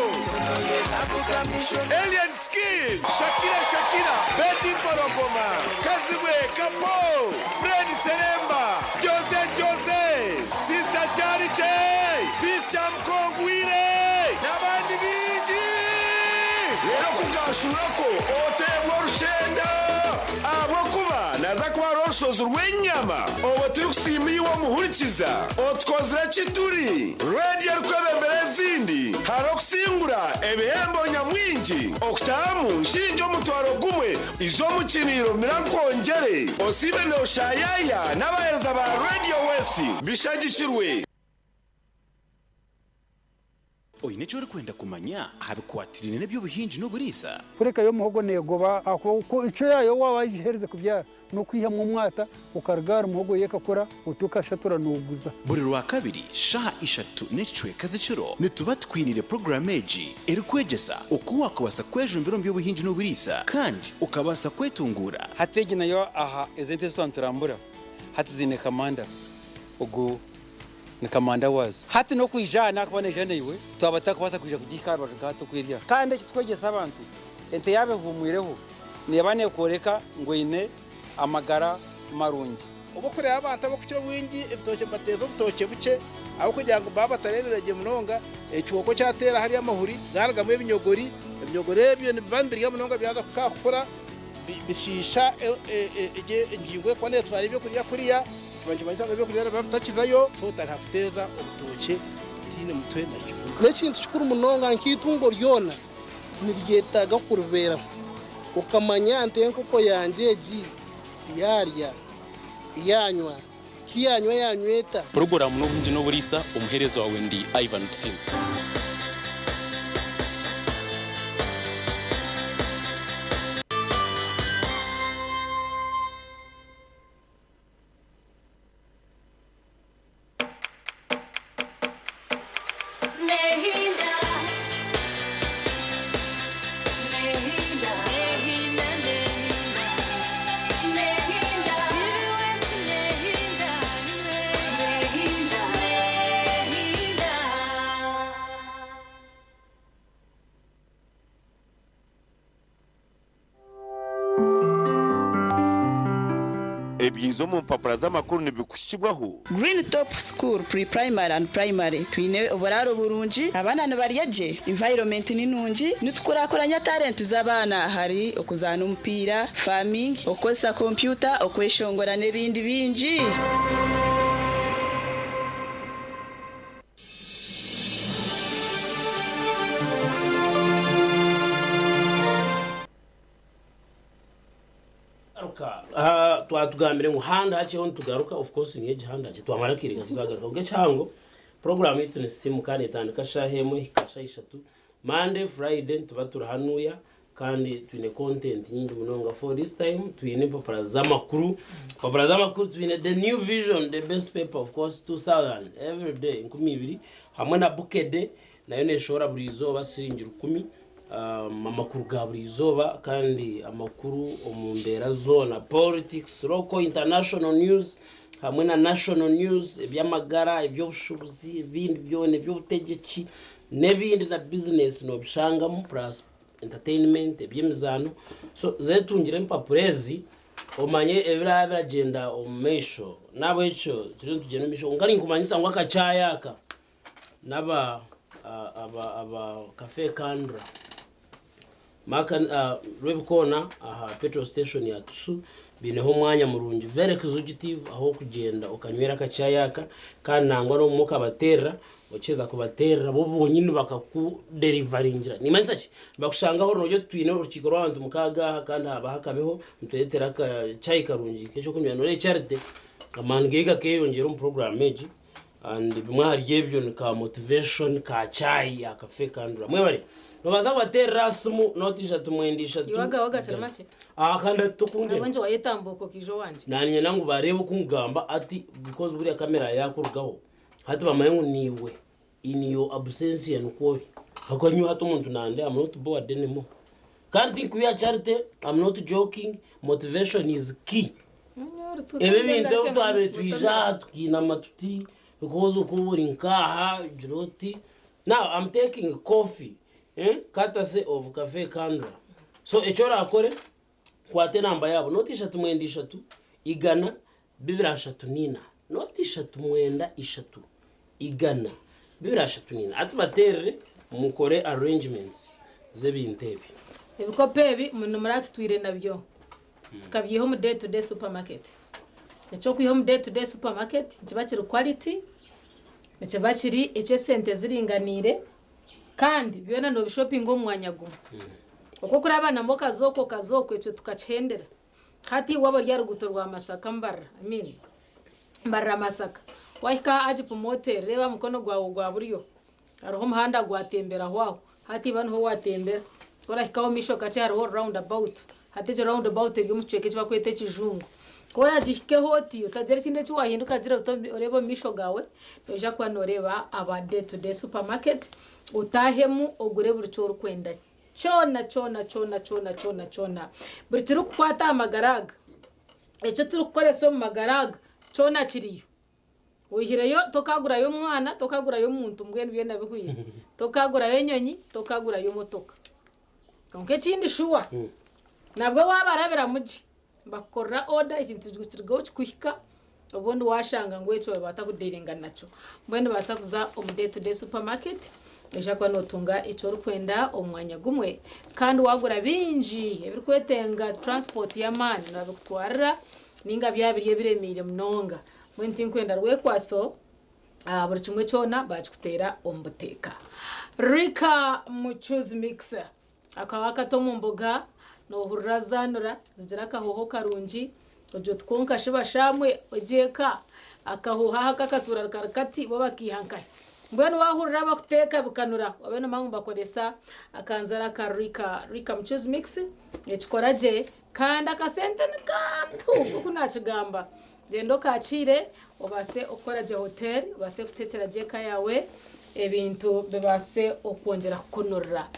Alien Skin, Shakira Shakira, Betty Mpologoma, Kazibwe Kapo, Fred Sseremba, Jose Jose, Sister Charity, Peace Kyamukongwire n'abandi baingi. Reero ku gaashuura kwo oteebwa orushenda ahabw'okuba naza kuba hariho orushozi rw'enyama obwo turikusiima iwe omuhurikiza otukozire ki turi reediyo erikwebembera ezindi hariho okusingura ebihembo nyamwingi okutahamu nshingi omutwaro gumwe ija omu kiriiro mira nkwongyere osiibe nooshaayaya n'abaheereza ba Radio West bishagikirwe. Oine eki orikwenda kumanya aha bikwatiraine n'eby'obuhingi n'oburiisa? Kureka yo muhogo neegoba ahakuba icwe yaayo waaba wagiherize kubyara n'okwihamu omwata okaruga ahari muhogo yo ekakura oti okashatura nooguza. Buri Rwakabiri shaaha ishatu n'ekicweka z'ekiro nituba tukwiniire puroguraamu egi erikwegyesa oku waakubaasa kwejumbira omu by'obuhingi n'oburiisa kandi okabaasa kwetunguura. Hati egi nayo aha ezi ente ezi twaba niturambura hati ziine kamanda ogu ni kamanda waazo. Hati n'okwija aha naakuba naija naiwe twaba tutakubaasa kwija kugihika aha rubaju nka hati oku eri aha. Kandi eki tukwegyesa abantu, ente yaaba ehuumwireho neeba neekworeka ngu eine amagara marungi. Obu orikureeba abantu abarikukira obwingi ebitookye nibateeza obutookye bukye ahabw'okugira ngu baaba batareebire gye munonga, ekihooko kyateera hariya amahuri gaarugamu ebinyogori, ebinyogori ebyo nibiba nibirya munonga byaza kukura bishiisha egyo engingo erikuba neetwara ebyokurya kuriya, kiba nikimanyisa ngu ebyokurya nibiba bitakizayo, so otandika kuteeza obutookye butaine mutwe na kibunu. N'ekintu kikuru munonga nk'eitungo ryona niryetaaga kuribeeraho okamanya nti enkoko yangye egi yaarya, yaanywa, ku yaanywa yaanywa eta? Puroguraamu n'obuhingi n'oburiisa, omuheereza waawe ndi Ivan Tusiime. Ebyiza omu mpapura z'amakuru nibikuhikibwaho. Green Top School Pre-Primary and Primary, Twine oburaaro burungi, abaana nibarya gye, environment ni nungi, nitukurakuranya talent z'abaana ahari okuzaana omupiira, farming, okukozesa kompyuta, okweshongora n'ebindi bingi. Twatugambire ngu handi hakyeho nitugaruka of course niyo egi handi hakye twamara akaire kakye twagaruka kwonka ekihango program yaitu nisisimuka netandika shaaha emwe ehika shaaha ishatu Monday Friday nituba turi hanuya kandi twine content nyingi munonga for this time twine empapura z'amakuru empapura z'amakuru twine the new vision the best paper of course 2000 every day 2000 hamwe na Bukedde nayo neshohora buri izooba siringi rukumi Amakuru ga buri izooba kandi amakuru omu mbeera zoona, politics, local, international news hamwe na national news, eby'amagara, eby'obushuubuzi, ebindi byona, eby'obutegyeki n'ebindi na bizinesi noobishangamu plus entertainment, eby'emizaano. So zetungire empapura ezi omanye ebiraba biragyenda omu maisho. N'ahabw'ekyo turiyo nitugyenda omu maisho kwonka ninkumanyisa ngu akacaayi aka N'aba aba aba Cafe Kandra Mark Rwebikoona aha petrol station ya Tusu baineho omwanya murungi very executive ah'okugyenda okanywera akachayi aka kandi nangwa n'obumwe okabateerera okiheza kubateerera bo bonyini bakakuderivaringira. Nimanyisa ki? Nibakushangaho nogira oti twine orukiiko rw'abantu mukaaga aha kandi haabaho akabeho nitureetera akachayi karungi k'eky'okunywa. Noreeba Charity amaani ge gakeyongyera omu puroguraamu egi. And bimwe ahari ebyo ni ka motivation ka chai ya cafe kandura. Mwebare. Nobaasa kubateerera aha simu nooti ishatu mwenda ishatu. Iwe agawe gakiri makye. Aha kandi ati tokundeba. Ahabw'enki wayetambuuka okaija owangye? Naniinyenda ngu bareebe oku nkugamba hati because buriya kamera yakurugaho hati bamanye ngu niiwe in your absentia nikwo ori. Ahakuba nyowe hati omuntu nandeba am not bored anymore. Kandi tinkubeiha Charity, am not joking, motivation is key. Ebi ebintu ebi twabaire twija aha tukainama tuti because okuba ori nk'aha ogira oti now am taking coffee eh, courtesy of Cafe Kandra. So eki orakore kwata enamba yaabo nooti ishatu mwenda ishatu igana bibiri ashatu naina nooti ishatu mwenda ishatu igana bibiri ashatu naina hati bateerere mukore arrangements z'ebintu ebi. Ebikopo ebi muratutwire nabyo tukabyiha omu day to day supermarket. Eky'okwiha omu day to day supermarket nikiba kiri quality, nikiba kiri eky'esente ziringaniire kandi byona noobishopinga omu mwanya gumwe. Oku okurabanamu okaza oku okaza oku ekyo tukakihendera. Hati waaba ori aha ruguuto rwa Masaka Mbarara, I mean Mbarara Masaka, waahika aha Agip Motel reeba aha mukono gwawe ogwa buryo. Hariho omuhanda gwatemberaho aho. Hati iba niho watembera. Ku orahikaho omu maisho kakye hariho round about. Hati egyo round about eri omu kicweka eki barikweta ekijungu. Ku oragihikeho oti otagira ekindi eki waahinduka gira oti oreebe omu maisho gaawe, noija kuba nooreeba aba Day to Day Supermarket, otaahemu ogure buri ki orikwenda kyona kyona kyona kyona kyona kyona. Buri kirikukwata aha magara aga, eki turikukoresa omu magara aga kyona kiriyo. Oihireyo tokagurayo omwana, tokagurayo omuntu mbwenu byona bihweire. Tokagurayo enyonyi, tokagurayo emotoka. Kwonka ekindi shuwa, nabwo waabarabiramu gye, bakukorera oda ekintu kirugaho kikuhika, obundi waashanga ngu ekyo baaba batakudiiringa nakyo. Mbwenu noobaasa kuza omu Day to Day Supermarket, noija kuba nootunga eki orikwenda omu mwanya gumwe. Kandi waagura bingi ebirikwetenga transport y'amaani nibabikutwarira, nainga byaba biri ebiremeire munonga. Mbwenu tinkwenda rwekwaso, buri kimwe kyona baakikuteera omu buteeka. Rika Mucuzi Mixer akaba akata omu mboga noohurira zaanura zigira akahooho karungi ogira oti kwonka shi bashaamwe ogye eka akahooho aha kakatuura kari kati bo bakaiha nkahi? Mbwenu waahurira bakuteeka bikanura obe noomanya ngu nibakoresa akanzara ka Rika. Rika Mucuzi Mix ekikora gye Kandi akasente ni kantu nk'oku naakigamba. Gyenda okaakiire obaase okukora gye hoteeri, obaase kuteekyera gye eka yaawe, ebintu bibaase okwongyera kukunurira.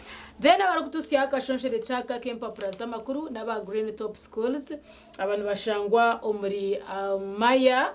Then abarikututsyaho akashonshorekye aka ak'empapura z'amakuru n'aba Green Top Schools, aba nibashangwa omuri Maya.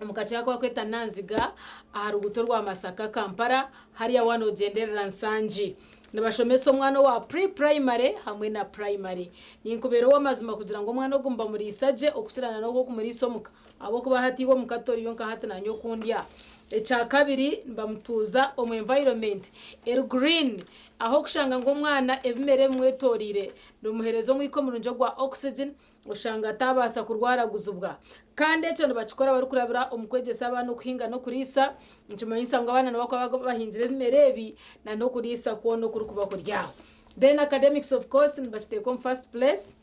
omu kakyeka aku barikweta Nanziga aha ruguuto rwa Masaka Kampala hariya waaba noogyenderera Nsangi. Nibashomesa omwana owa pre-primary hamwe na primary. Ninkubeera ow'amazima kugira ngu omwana ogu nibamuriisa gye okukira na n'oku okumuriisa omuka ahabw'okuba hati iwe omuka toriyo nka hati naanye oku ndi aha. Ekyakabiri nibamutuuza omu environment eri green ahu orikushanga ngu omwana ebimera ebimwetoreire nibimuheereza omwika omurungi ogwa oxygen Oshanga ataabaasa kurwaraguzibwa. Kandi ekyo nibakikora barikurabira omu kwegyesa abaana okuhinga n'okuriisa. Nikimanyisa ngu abaana nibakuba bahingire ebimera ebi na n'okuriisa kwona okurikuba kuri aho. Then academics of course nibakiteeka omu first place.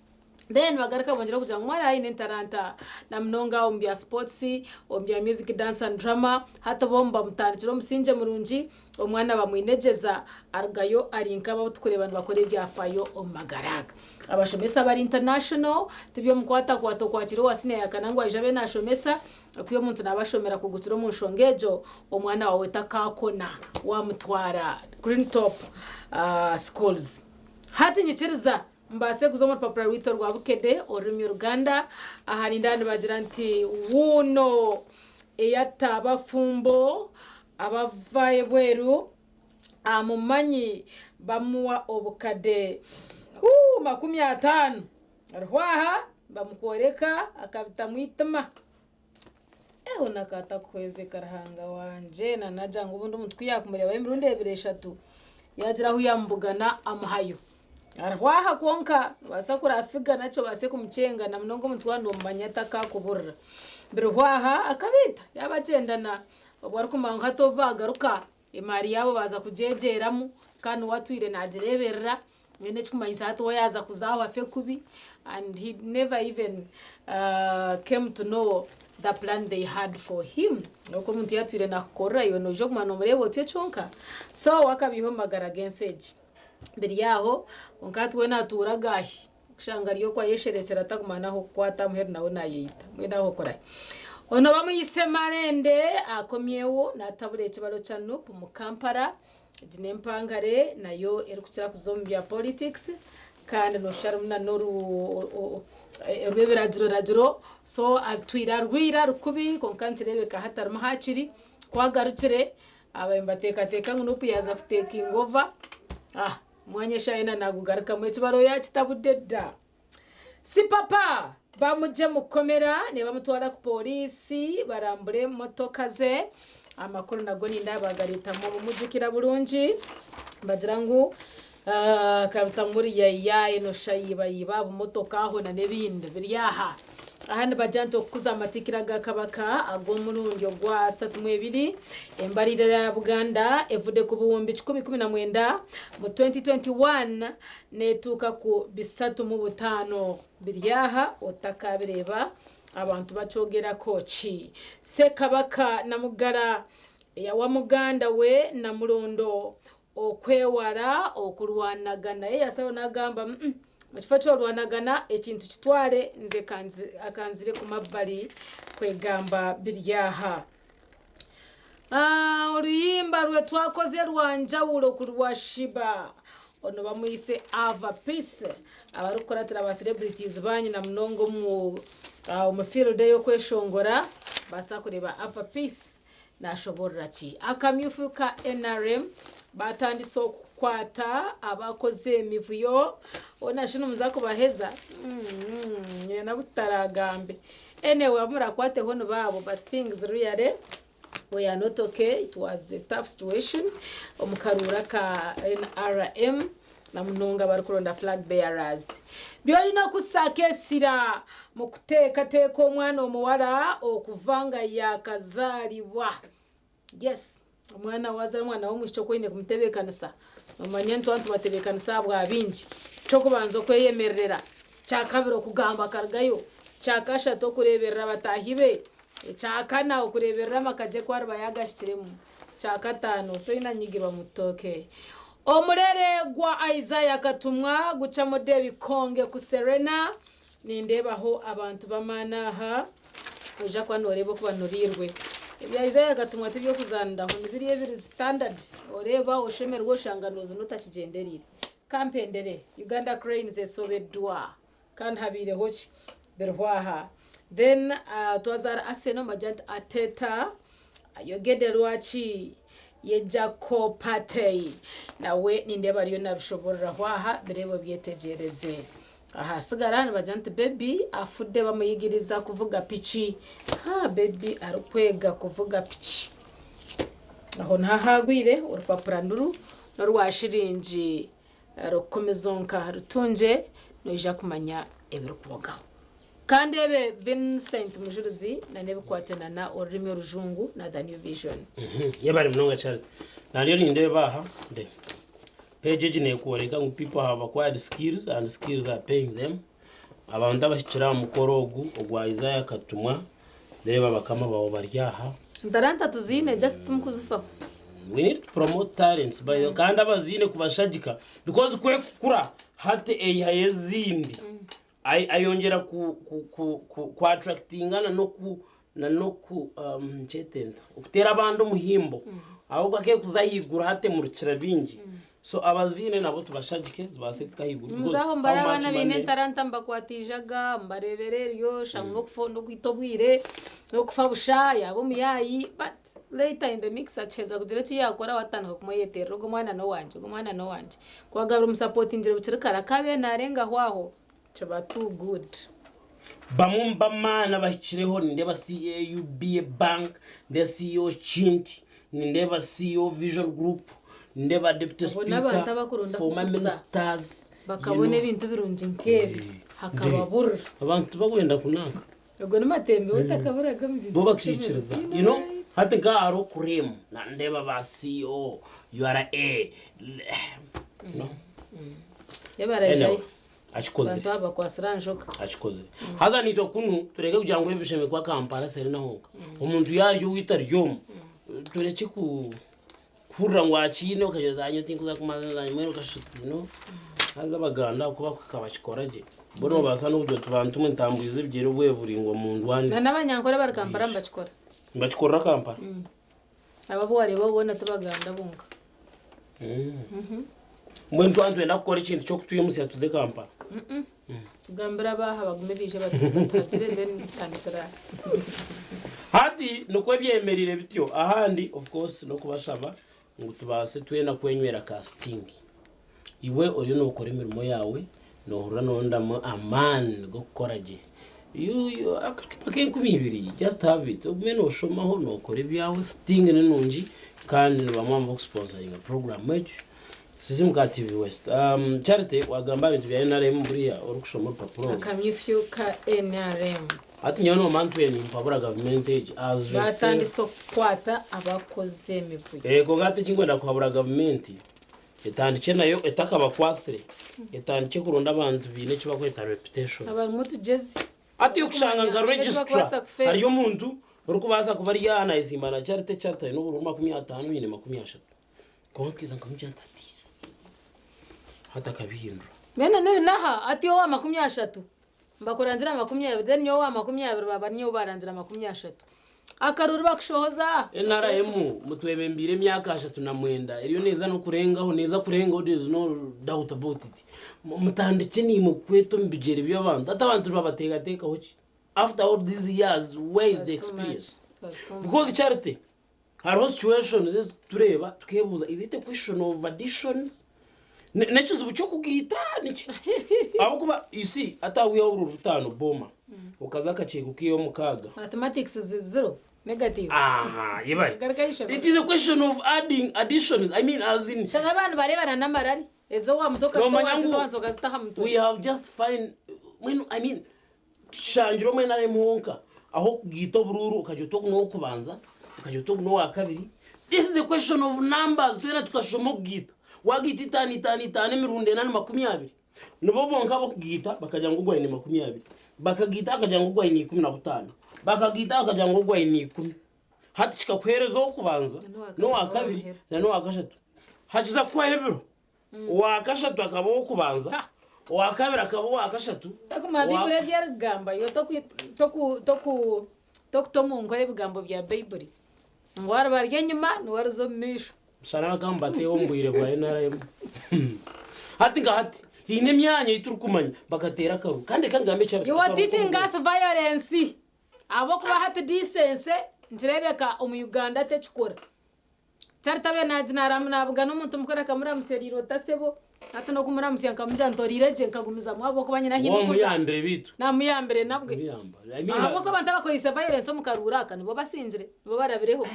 Then bagaruka bongyera kugira ngu omwana aine entaranta na munonga omu bya sports, omu bya music, dance and drama. Hati bo nibamutandikira omusingye murungi. Omwana bamwinegyeza arugayo ari nk'abo abu turikureeba nibakora ebyafaayo omu magara aga. Abashomesa abari international tiby'omukwatakwata okwakira owa siniya ya kana ngu aije abe naashomesa, okwiha omuntu naaba ashomera kugukira omu nshonga egyo, omwana waawe takaakona waamutwara Green Top Schools. Hati nyikiriza mbaase kuza omu rupapura rwaitu orwa Bukedde orurimi Oruganda, aha nindeeba nibagira nti wuuno eyata abafumbo Abava ebweru amumanyi bamuwa obukade 50 Rwaha bamukworeka akabitamu eitima. Eho nakatakuhwezeka Ruhanga wangye nanagira ngu obundi omuntu kuyakumurebayo emirundi ebiri eshatu yagira ahu yamubugana amuhayo. Rwaha kwonka nobaasa kurafiga nakyo obaase kumukyenga na munonga omuntu waaba nomumanya atakakuburira. Biri Rwaha akabaita yaaba agyendana Obwo arikumanya ngu hati obu baagaruka emaari yaabo baaza kugyegyeramu kandi niwe atwire naagireeberera, mbwenu ekirikumanyisa hati we yaaza kuza aho afe kubi and he never even came to know the plan they had for him. Oku omuntu yaatwire naakukorera iwe noija kuguma noomureeba otyo kyonka? So we akabiiha omu magara g'ensi egi. Biri aho, kwonka hati we naatuura gaahi? Kushanga ari oku ayesherekyera ataguma n'ah'okukwata muheru nawe naayeyita. Mbwenu aho okorahi? Ono bamuyise Malende akomyewo natabura ekibaro kya Nup mu Kampala. Egi n'empangare nayo erikukira kuza omu bya politics kandi noshusha arimu na n'orw'ebiragiro ragiro so atwire arwire ari kubi kwonka nikireebeka hati arimu hakiri ku agarukire abaire nibateekateeka ngu Nup yaaza kutekinga over. Mwanya eshaaha ena naagugarukamu ekibaro yaakitabudde dda. Sipapa bamugye mu kkomera nibamutwara ku pooriisi barambure motoka ze. Amakuru nago nindeeba baagareetamu omumujukira burungi nibagira ngu akabitamu ruyayaaye noshusha yaibayiba bumotoka aho n'ebindi biri aha. Aha nibagira nti okukuza amatikira ga Kabaka ag'omurundi ogwa 32, embaririra ya Buganda evudde ku buwumbi 119 mu 2021 netuuka ku 35. Biri aha otakabireeba abantu bakyogerako ki? Ssekabaka Namugala. Yawa muganda we Namulondo okwewala okurwanagana. Ye yasalawo nagamba, mm, mu kifo ky'orwanagana ekintu kitware nze akanzire ku mabbali kwegamba biri aha. Ah, oluyimba lwe twakoze lwa njawulo ku lwa Sheebah. Ono bamwise Ava Peace abarikukuratira ba celebrities banyu na munonga omu field ey'okweshongora baasa kureeba Ava Peace nashoborora ki. Akamyufu ka NRM batandise okukwata abakoze emivuyo ona shi nimuza kubaheza nyena butaragambe. Anyway, abu murakwateho nibaabo, but things really we are not okay. It was a tough situation omu karuura ka NRM na munonga barikuronda flag bearers. Byolina okusaako esira mu kuteekateeka omwana omuwala okuva nga yakazaalibwa. Yes, omwana wazaara omwana w'omwishiki okwine kumutebeekanisa. Omanya nti abantu batebeekanisa bwa bingi. Kyokubanza okweyemerera, kyakabiri okugamba akarugayo, kyakashatu okureeberera bataahi be, ekyakana okureeberera amaka gye ku ariba yagahikiremu, kyakataano toine nyigirwa mutooke. Omurere gwa Isaiah Katumwa gucamudde ebikonge ku Serena. Nindeebaho abantu b'amaani aha, oija kuba nooreeba oku banuriirwe. Ebya Isaiah Katumwa tiby'okuzaaniraho, nibiri ebiri standard. Oreeba oshemererwa oshanga noozina otakigyendereire. Kampendere, Uganda Cranes esobeddwa kandi habaireho ki biriho aha. Then twazaara Arsenal nibagira nti Arteta ayogedde lwaki yejjako Partey nawe nindeeba ariyo nabishoboororaho aha bireebo byetegyereze. Ahasigara nibagira nti Baby afudde bamuyigiriza kuvuga piki. Ha Baby arikwega kuvuga piki. Aho niho ahagwire orupapura nuru n'orwa shiringi 1000 zonka rutungye noija kumanya ebirikubogaho. Kandi ebe Vincent Mujurizi na n'ebikwatana na orurimi orujungu na The New Vision. Yebare munonga Charity. Nariyo nindeeba aha nde page egi nekworeka ngu people have acquired skills and skills are paying them. Abantu abahikire aha mukoro ogu ogwa Isaiah Katumwa reeba bakama bawe bari aha. Ntaranta tuziine just timukuzifaho. We need to promote talents by the kandi abaziine kubashagika because kwekukura hati eihayo ezindi ayongyera ku ku ku ku ku attractinga na n'oku na n'oku nkyete nta okuteera abandi omuhimbo ahabw'okuba kekuza ahaiguru hati emurukira bingi so abaziine nabo tubashagike zibaase kuhika ahaiguru because Muzaho mbare how much abaana baine money entaranta mbakwatiijaga mbareebera eryo shangwa n'okufa n'okwita obwire n'okufa busha yaaba omuyaayi but later in the mix akiheza kugira eki yaakora watandika kumweyeterera ogu omwana n'owangye ogu omwana n'owangye. Kuwagabira omusapotingire bukiri kare akaabaire naarengaho aho kiba too good. Bamwe omu b'amaani abahikireho nindeeba CEO UBA Bank, nindeeba CEO Kinti, nindeeba CEO Vision Group, nindeeba Deputy Abo n'abantu Speaker, abakurunda former kukusa ministers, you bakabona know. ebintu birungi nk'ebi hakababurira. Abantu tibakwenda kunanka. Ogwo ni Matembe we takaburaga omu bintu Bo bakiikiriza. by'okushemererwa. You know, hati nka hariho Kurem, nindeeba ba CEO URA. You know. Yabarajayo. Anyway, akikozire. Abantu aba bakwasire aha njoka. Akikozire. Haza naitwe kunu tureke kugira ngu ebisheme kwa Kampala Serena honka. Omuntu yarya owaitu ari omu. Turekye ku kuhurira ngu akiine okagira oti nyowe tinkuza kumaza mbwenu okashusha oti no. Haza Abaganda ahakuba kuhika bakikora gye. Bo nobaasa n'okugira oti bantu mwe ntambwize ebigyere obwe buringwa mundwanire. Na n'abanyankore abari Kampala nibakikora. Nibakikorera Kampala? Abo abu wareeba boona tibaganda bonka. Mbwenu twaba nitwenda kukora ekintu ky'okutwimutsya tuze Kampala. Tugambire abaaha bagume baije batuhagire then tutandikire aha. Hati nikwo byemereire bityo. Ahandi of course n'okubashaba ngu tubaase twena kwenywera ka sting. Iwe oriyo nookora emirimo yaawe noohurira noorondamu amaani g'okukora gye. Akacupa k'enkumi ibiri just have it ogume nooshomaho nookora ebyawe. Sting ni nungi kandi ni bamwe omu bakusponsoringa puroguraamu egyo. Sizimu ka TV West. Charity wagamba aha bintu bya NRM buriya orikushoma orupapura oru. Akamyufyu ka NRM. Hati nyowe noomanya ntwire nimpabura gavumenti egi as they say. Baatandise okukwata abakoze emivuyo. Eh, kwonka hati ekinkwenda kuhabura gavumenti etandikye nayo etakabakwasire etandikye kuronda abantu baine eki bakweta reputation. Abarimu otugyezi. Hati okushanga nka Baine eki registrar bakubaasa kufeerwa. hariyo omuntu Orikubaasa kuba ari aha nayesimba na Charity, Charity aine obururu 50 nyine 30. Kwonka nkaija nkamugira nti ati hati akabihindura. Mbwenu n'ebi n'aha ati owa 30 Mbakurangira 20 then nyowe owa 20 baaba ninyowe barangira 30. Akaruru bakushohoza. NRM mutwebembeire emyaka 39 eriyo neeza nokurengaho neeza kurengaho there is no doubt about it. Mutandikye naimwe kweta omu bigyere by'abantu hati abantu nibabateekateekaho ki? After all these years where is the experience? Because Charity hariho situations ezi tureeba tukeebuuza is it a question of additions? N'ekizibu ky'okugaita niki? Ahabw'okuba you see hati aha wiihaho obururu butaano booma okaza akakiiko kaiha omukaaga. Mathematics is zero negative. Aha, yebare. Garuka ahaishomero. It is a question of adding additions, I mean as in. Shana abantu bareebana n'amarari ez'owa mutwe okazita Noomanya owansi ngu ez'owansi okazita aha mutwe. we have just find mbwenu I mean Tushangire omu NRM honka aho okugaita oburuuru okagira oti ogu n'owokubanza, okagira oti ogu n'owakabiri. This is a question of numbers twena tukashoma okugaita. Wagaita itaano itaano itaano emirundi ena ni 20. Nibo bonka abokugaita bakagira ngu ogu aine 20. Bakagaita bakagira ngu ogu aine 15. Bakagaita bakagira ngu ogu aine ikumi. Hati kikakuheereza owokubanza n'owakabiri na n'owakashatu. Hakiza kuhwaho ebiro Owakashatu akaba ow'okubanza, owakabiri akaba owakashatu. Tokumanya Baibuli ebi erikugamba, iwe tokuta omu nkora ebigambo bya Baibuli. Ngu oriba ari enyima niwe oriza omu maisho. Shana bakaba nibateewa omu bwire bwa NRM. Hati nka hati, haine emyanya ei turikumanya bakateera akaruru. Kandi reka ngambe ekya You are teaching us violence. Ahabw'okuba hati decency nikireebeka omu Uganda tekikora. Charity abe naagi nabugana omuntu mukuru akamuramutsya oriire ota sebo? Hati n'okumuramutsya nkamugira nti oriire gye nkagumizamu ahabw'okuba nyine ahu ndikuza. Wamuyambire beitu? Namuyambire nabwe. Muyamba. I mean, Ahabw'okuba abantu abakoreise violence omu karuuru aka nibo basingire, nibo barabireho.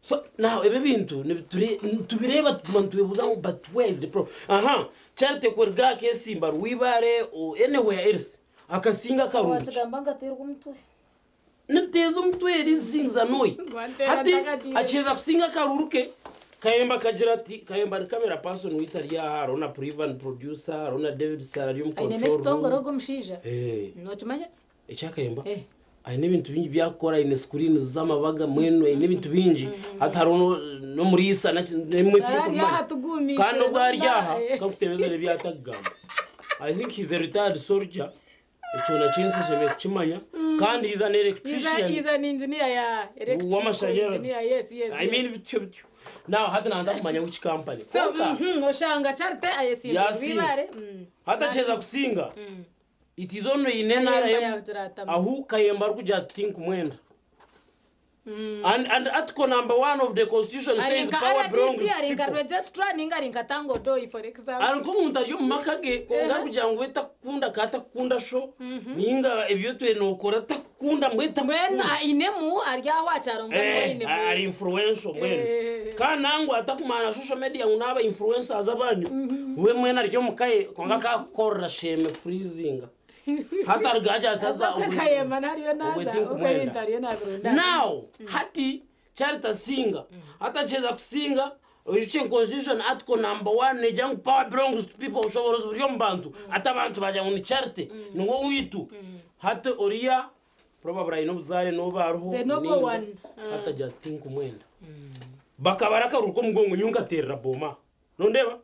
So now ebi ebintu nitubireeba tuguma nitwebuuza ngu but where is the problem? Aha, Charity kuruga aha Kesimba, Rwibare or anywhere else akasinga akarungi. Wakigamba nkateerwa omutwe. Nibiteeza omutwe these things annoy. Hati akiheza kusinga akaruru ke, Kayemba akagira ati, Kayemba ni camera person waitu ari aha, hariho na Privan producer, hariho na David Sara ari omu Aine control n'ekitongore room. ogwo omushaija. Eh. Nokimanya? Ekya Kayemba? Eh. Aine ebintu bingi byakukora, aine screens z'amabaga mbwenu aine ebintu bingi. Hati hariho n'omuriisa naki emwe Ari aha tirikumanya. tugumiikire Kandi obu ari aha, Eh. kakutebeza ebi atakugamba. I think he's a retired soldier. Ekyo nakyo ensi eshemereire kukimanya kandi he's an He's a, electrician he's an engineer, yeah. Electrical w'amashanyarazi. engineer, yes, yes, I mean yes. bityo bityo. Now hati nanda kumanya which company. So, Konka oshanga Charity ayesimbire Yasinga. Rwibare. Hati akyeza Yasinga. kusinga. It is only in Kayemba NRM yagira atama. ahu Kayemba arikugira ati tinkumwenda. And, and article number one of the constitution Ari says nka power belongs RDC, to ari nka people. registrar, ninga ari nka Tango Doi, for example. Ari nk'omuntu ari omu maka ge kwonka arikugira ngu we takukunda ka takukunda sho ninga ebi otwire nookora takukunda mbwenu Mbwenu takukunda. ainemu ari aho akyaro mbwenu Eh, ainemu. ari influential mbwenu. Eh. Kandi nangwa atakumanya na social media ngu naaba influencers abanyu we mwena ari omu ka ye kwonka akakukorera sheme freezinga. Hati aruga agira ati haza Aza kwe Kayemba nariyo obwe naza, tinkumwenda. okwe ebintu ariyo nabirunda. Now, hati Charity asinga. Hati akyeza kusinga, oijukye constitution article number one negira ngu power belongs to people, obushoboorozi buri omu bantu. Hati abantu bagira ngu ni Charity, niwe owaitu. Hati oriya probably aine obuzaare n'obu ariho, The noble ninga, one. hati agira ati tinkumwenda. Bakabara akaruru k'omugongo nyowe nkateerera Boma. Nondeeba?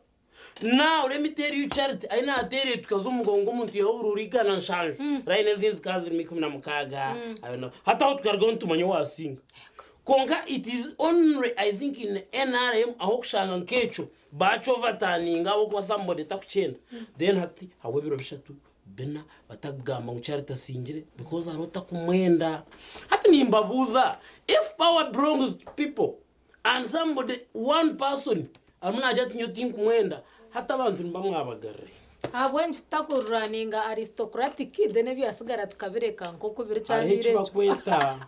Now let me tell you Charity, ahi naateereire tukaza omu mugongo gw'omuntu yahurura 700, line ezindi zikaba zirimu 16, hati aho tukarugaho nitumanya owaasinga. Kwonka it is only I think in NRM ah'okushanga nk'ekyo baakyoverturninga ahabw'okuba somebody takukyenda. Then hati hahwa ebiro bishatu, bina, batakugamba ngu Charity asingire because hariho otakumwenda. Hati nimbabuuza, if power belongs to people, And somebody one person arimu nagira ati nyowe tinkumwenda hati abantu niba mwabagarire. Ahabw'enki tutakururaninga aristocratic then ebyasigara tukabireka nk'oku biri Hariho kyabaire eki ekyo. bakweta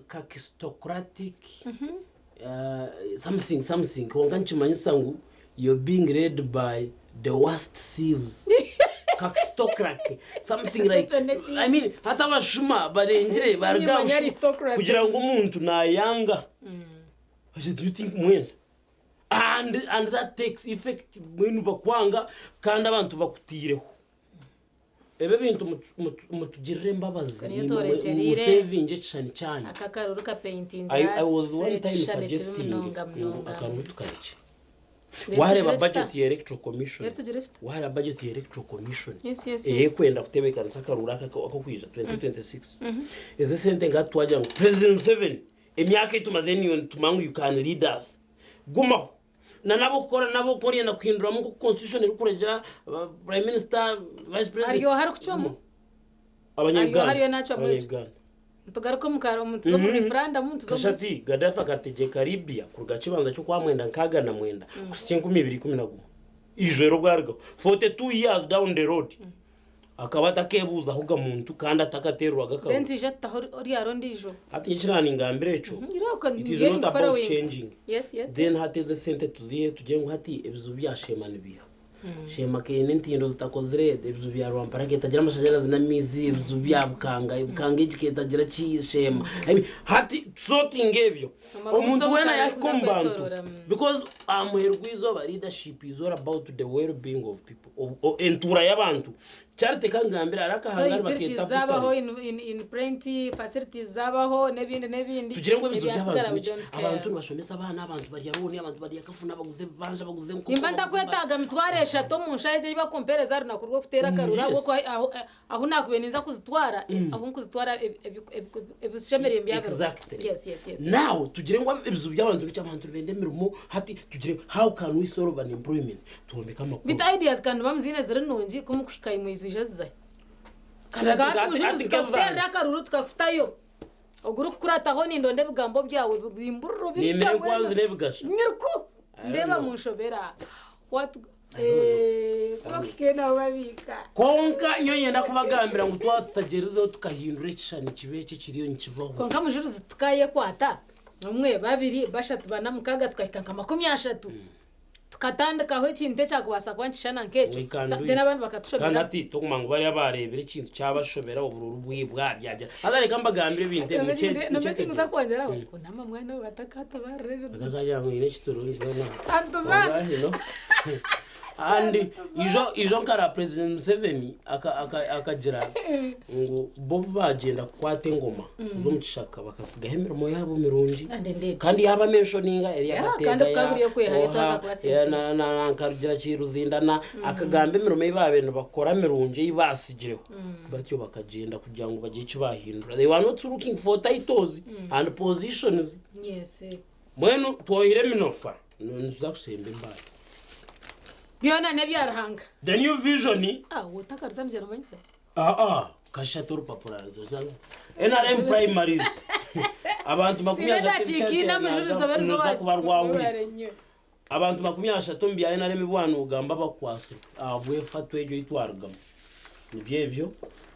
kakistocratic something something kwonka nikimanyisa ngu you're being led by the worst thieves. Kakistocracy something like Ekyo n'ekindi. I mean hati abashuma barengire baruga Nimanya aha bushuma aristocracy. kugira ngu omuntu nayanga agira ati tinkumwenda and, and that takes effect mbwenu bakwanga kandi abantu bakutiireho. Ebi ebintu mutugirire embabazi Niyo tworekyereire. musevinge ekishushani kyanyu. Aka akaruru ka painting I, I was one time ekishushani kibi suggesting munonga ngu munonga. akaruru tukarekye. Rero Wareeba tugire budget kita? ya electoral commission. Rero tugire kita? Wareeba budget ya electoral commission. Yes, yes. Eyekwenda kutebeekanisa akaruru aka akokwija 2026. Ezi esente nka twagira ngu President Museveni emyaka ei tumaze niiwe nitumanya ngu you can lead us. Gumaho. Na n'abokukora nabo ku orenda kuhinduramu nk'oku constitution erikuragira prime minister, vice president. Hari oha arikucwamu? Abanya-Uganda. Hariyo nacwamu ekyo? Abanya-Uganda. Nitugaruka omu ka nituza omu referendum nituza omu Kashati Gaddafi akategyeka Libya kuruga kibanja ky'okwamwenda nkaaga na mwenda kuhitsya 2011. Ijwero bwarugaho. 42 years down the road. Akaba atakeebuuzahoga muntu kandi atakateerwaga Then akaruru. twije tutaho oryaro ondiijo. Hati nyowe ekinaningambira ekyo, Irooko it is ngiye not about following. changing. Yes, Then yes. hati ezi esente tuzihe tugire ngu hati ebizibu bya Sheema nibiiha? Sheema keine entindo zitakozire, ebizibu bya Rwampara ketagira amashanyarazi n'amaizi, ebizibu bya Bukanga, Bukanga egi ketagira ki Sheema. Hati tusortinge ebyo. Omara Omuntu okusita weena omu yahika kuza omu bantu. kwetorora, Because aha muheru gw'eizooba leadership is all about the well being of people. Entuura y'abantu. Charity kangambire hariho So akahangari utilities bakeeta zabaho Butare. in print facilities zabaho n'ebindi n'ebindi. Tugire ngu ebizibu Ebyasigara by'abantu we niki? don't care. Abantu nibashomesa abaana, abantu barya looni, abantu barya kafuna, baguze ebibanja, baguze enkoko. Nimba ntakwetaaga mitwaro eshatu omu nshaho egyo ei bakumpeereza aha runaku rw'okuteera akaruru ahabw'okuba ahu naakubaire ninza kuzitwara, ahu nkuzitwara ebishemereire mbyabirwe. Exactly. Yes. Now tugire ngu ebizibu by'abantu biki abantu nibenda emirimo hati tugire how can we solve unemployment twombeke amakuru. Beitu ideas ka nimuba muziine ziri nungi ku mukuhika imwe ziija zizahi. Kandi hati Kandi hati omujulizi hati tukakuteerera nk'ezaange. akaruru tukakutayo. Ogurikukurataho nindonda ebigambo byawe bimburira obirya Nimera weena. enkwanzi n'ebigasha. Nyirku! I don't Ndeeba know. munshobera. What I don't know. Eh, kuba nabo babiika. Kwonka nyowe niinyenda kubagambira ngu twaba tutagyerizeho tukahindura ekishushani kibe eki ekiriyo nikibaho. Kwonka mujurizi tukayekwata omwe, babiri, bashatu, bana, mukaaga tukahika nka 30. Tukatandikaho ekintu ekyakubaasa kuba nikishushana nk'ekyo. We can do Then it. abandi Kandi bakatushobera. hati tokuguma ngu bariya baareebire ekintu kyabashobera obururu bwibwa byagira. Haza reka mbagambire ebintu ebi Nombe mukye ekinkuza kwongyeraho, kunama mwana we batakatabarira ebintu. Batakagira ngu haine ekiturungi zoona. Antuzana. Hino. And ijo ijo nkara President Museveni akagira ngu bo bagyenda kukwata engoma z'omu kishaka bakasigaho emirimo yaabo mirungi And indeed. kandi yaba mentioninga eri Yeah, akateega kandi bukaba buri okwehayo twaza kubasinzira. nkarugira kiruzindana akagamba emirimo ei baabaire nibakora mirungi ei basigireho batyo bakagyenda kugira ngu bagire eki bahindura. They were not looking for titles and positions. Mbwenu twohire eminofa nituza kusemba embaare. Byona n'ebya Ruhanga. The New Vision. Ah, otakarutandikyera omanyisa. Aa, kashatu orupapura NRM primaries. Abantu makumi Twine ashatu edakiika ina mujurizi abarizo nuza wacu. kuba rwawuri. Mwebare nnyo. Abantu 30 omu bya NRM bwanugamba bakwasirwe ahabw'efatwa egyo ei twarugamu. Nibyo ebyo.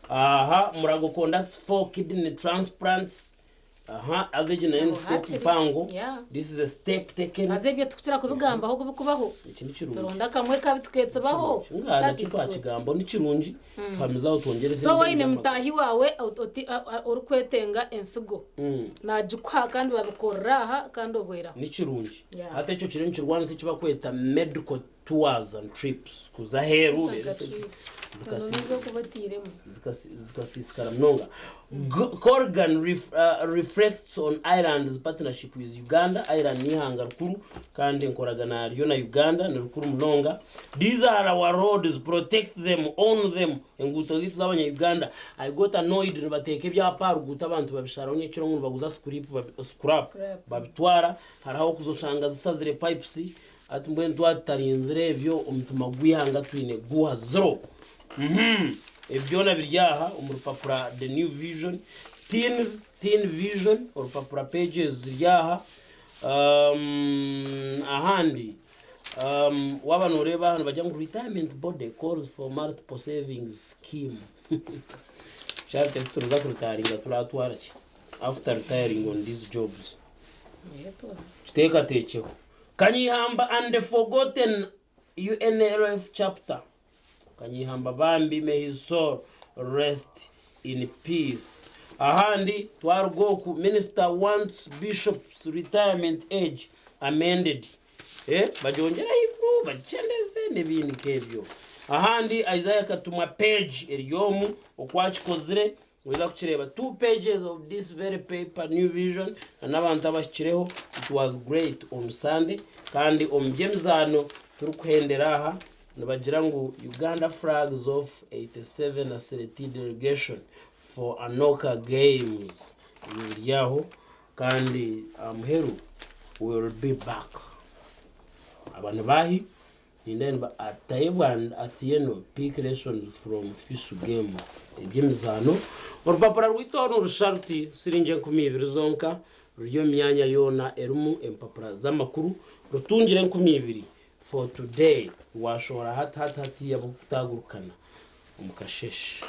Aha, Murago conducts 4 kidney transplants. Aha, average nayo ni step Hakiri. mpango. Yeah. This is a step taken. Haza ebyo tukukira kubigambaho kubikubaho. Eki ni kirungi. Turonda kamwe kabi tuketsibaho. Nga That nakyo is good. twakigambaho ni kirungi. Tuhamizaho twongyere So waine mutaahi waawe orikwetenga ensigo. Nagikuha kandi babikorera aha kandi obweraho. Ni kirungi. Yeah. Hati ekyo kiriyo nikirwanisa eki bakweta medical tours and trips kuza aheeru Zika trip. Noza okuba otiiremu. zikasiisikara munonga. Corgan reflects on Ireland's partnership with Uganda. Ireland n'eihanga rikuru kandi enkoragana yaryo na Uganda ni rikuru munonga. These are our roads, protect them, own them. Enguuto zaitu z'abanya-Uganda. I got annoyed nibateeka ebyapa aha ruguuto abantu babisharaho nyekiro ngu nibaguza scrap Scrap. babitwara. Hariho okuza oshanga zisazire pipes. Hati mbwenu twatutarinzire ebyo omutima gw'eihanga twine guha zero. Ebi byona biri aha omu rupapura The New Vision. Teens, Teen Vision, orupapura pages ziri aha. Ahandi waaba nooreeba aha nibagira ngu retirement body calls for multiple savings scheme. Kyaba tituruza kuritaringa turatwara ki? After retiring on these jobs. Kiteekateekyeho. Kanyihamba and the forgotten UNLF chapter. Kanyihamba bambi, may his soul rest in peace. Ahandi twaruga oku minister wants bishop's retirement age amended. Bagyongyere ahaiguru bagikyendeze n'ebindi nk'ebyo. Ahandi Isaiah Katumwa page eri omu oku akikozire noija kukireeba two pages of this very paper New Vision na n'abantu abahikireho it was great on Sunday kandi omu by'emizaano turikuhendera aha nibagira ngu Uganda flags off 87 athlete delegation for Anoka Games ebyo biri aho kandi aha muheru we will be back aba nibaahi Nindeeba niba Tayebwa and Athieno pick lessons from Fisu Games eby'emizaano. Orupapura rwaitu oru nirushusha ruti, Siringi 2000 zonka, ruri omu myanya yoona erimu empapura z'amakuru, rutungire 2000 for today, waashohora hati hati hatiiya bukutaagurukana omu kasheeshe.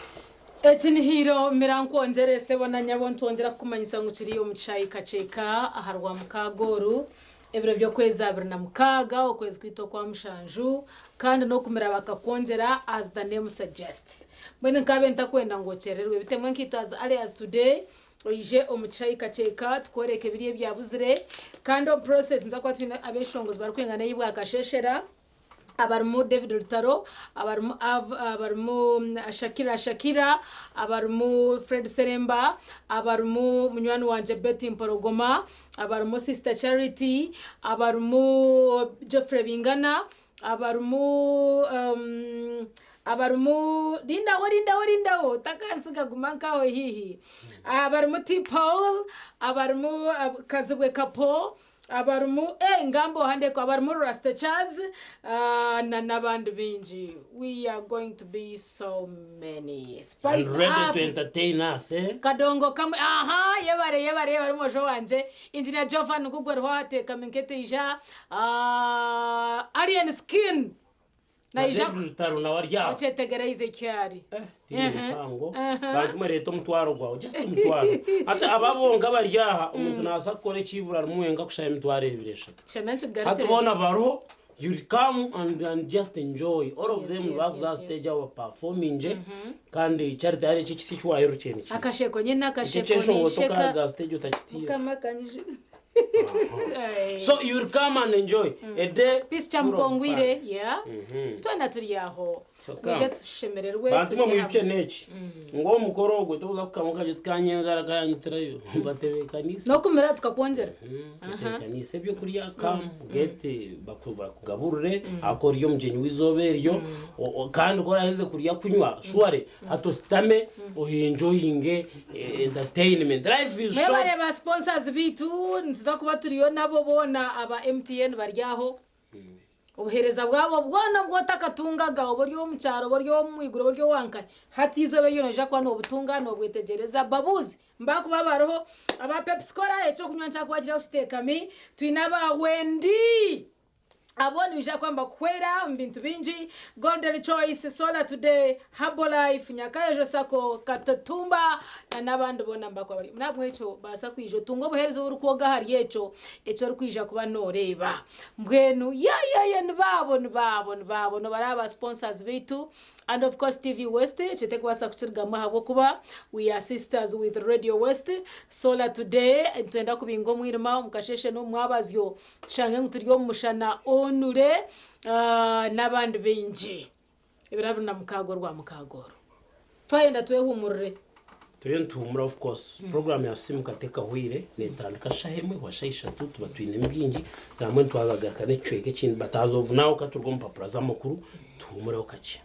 Eki ni Hiro Mira nkwongyere sebo na nyabo ntwongyera kukumanyisa ngu kiri omu kishaayi Kakyeka aha Rwamukaaga oru Ebiro by'okwezi 26, okwezi kwaitu okwa mushanju, kandi n'okumira bakakwongyera as the name suggests. Mbwenu nkaabe ntakwenda ngu okyererwe, bitemu enkaito as early as today, oije omu kishaayi Kakyeka tukworeke biri ebyabuzire, kandi omu process nituza kuba twine abeshongozi barikwingana ei bwakasheshera, abarimu David Rutaro, abarimu Av, abarimu Shakira Shakira, abarimu Fred Seremba, abarimu munywani wangye Betty Mporogoma, abarimu Sister Charity, abarimu Geoffrey Bingana, abarimu um, abarimu rindaho rindaho rindaho otakansiga guma nkaho hihi abarimu T Paul, abarimu Kazibwe Kapo, Abarimu eh ngamba ohandeko abarimu Rasta Charles na nabandi baingi we are going to be so many And spiced ready up to entertain us eh? Kadongo kamwe aha yebare yebare yebare mwojo wangye Engineer Jovan Gugwe ariho ahateekami nk'eteija Alien Skin Na Naija David Rutaro nawe ari aho. Okyetegereize eki ari. Tiimu mpango. Bantu mwe reeta omutwaro gwawe. Just omutwaro. Hati aba bonka bari aha, omuntu nabaasa kukora ekiibura arimu wenka kushaba emitwaro ebiri eshatu. Kyona nkigarukire. Hati boona bariho, you'll come and, and just enjoy. All of them Yes, yes, bakuza aha yes, yes. stage aho baperformingye. Kandi Charity hariho eki ekisi eki waayirukire nikyo. Akasheko nyine Eki akasheko ekyeshongoro ninsheka. tokaruga aha stage otakitiire. Mukama akanyije. So you'll come and enjoy a day Peace full of Kyamukongwire, fun. yeah. Twena turi aho. So Mwije come. tushemererwe Bantu mwe turi mwijuke hamwe. n'eki ngu omukoro ogwo tokuza kukama okagira oti kanye enjara kayanyitirayo batebeekanise. N'okumira tukakwongyera. Batebeekanise ebyokurya come get bakugaburire ahakuba ori omugyenyi w'eizooba eryo kandi ku oraheze kurya kunywa surely hati ositame oenjoyinge entertainment. Life is short. Mwebare ba sponsors baitu nituza kuba turiyo nabo boona aba MTN bari aho. Obuheereza bwabo bwona obu otakatungaga oba ori ow'omu kyaro oba ori ow'omu iguru oba ori owa nkahi hati eizooba eryo noija kuba nobutunga nobwetegyereza. Babuuze nibakuba bariho aba Pepsi Cola eky'okunywa nikyakuba kiri aho kiteekami. Twine aba Wendy Abo nibaija kuba nibakuhwera omu bintu bingi, Golden Choice, Solar Today, Herbalife, Nyakayojo Sacco, Katatumba na n'abandi boona nibakuba bari. N'ahabw'ekyo baasa kwija otunge obuheereza oburikwoga ahari ekyo eki orikwija kuba nooreeba. Mbwenu ye ye ye nibaabo nibaabo nibaabo nobaraba ba sponsors baitu and of course TV West ekyo terikubaasa kukirugamu ahabw'okuba we are sisters with Radio West, Solar Today nitwenda kubinga omwirima omu kasheeshe n'omu mwabazyo. Tushange ngu turi omu mushana onure n'abandi baingi. Ebiro 26 orwa mukaaga oru. Twayenda twehumurire. Turiyo nituhumura of course. Program ya Simuka tekahweire netandika shaha emwe kuba shaha ishatu tuba twinemu bingi nambwenu twazagaruka n'ekicweka ekindi but as of now katuruge omu mpapura z'amakuru tuhumureho kakye.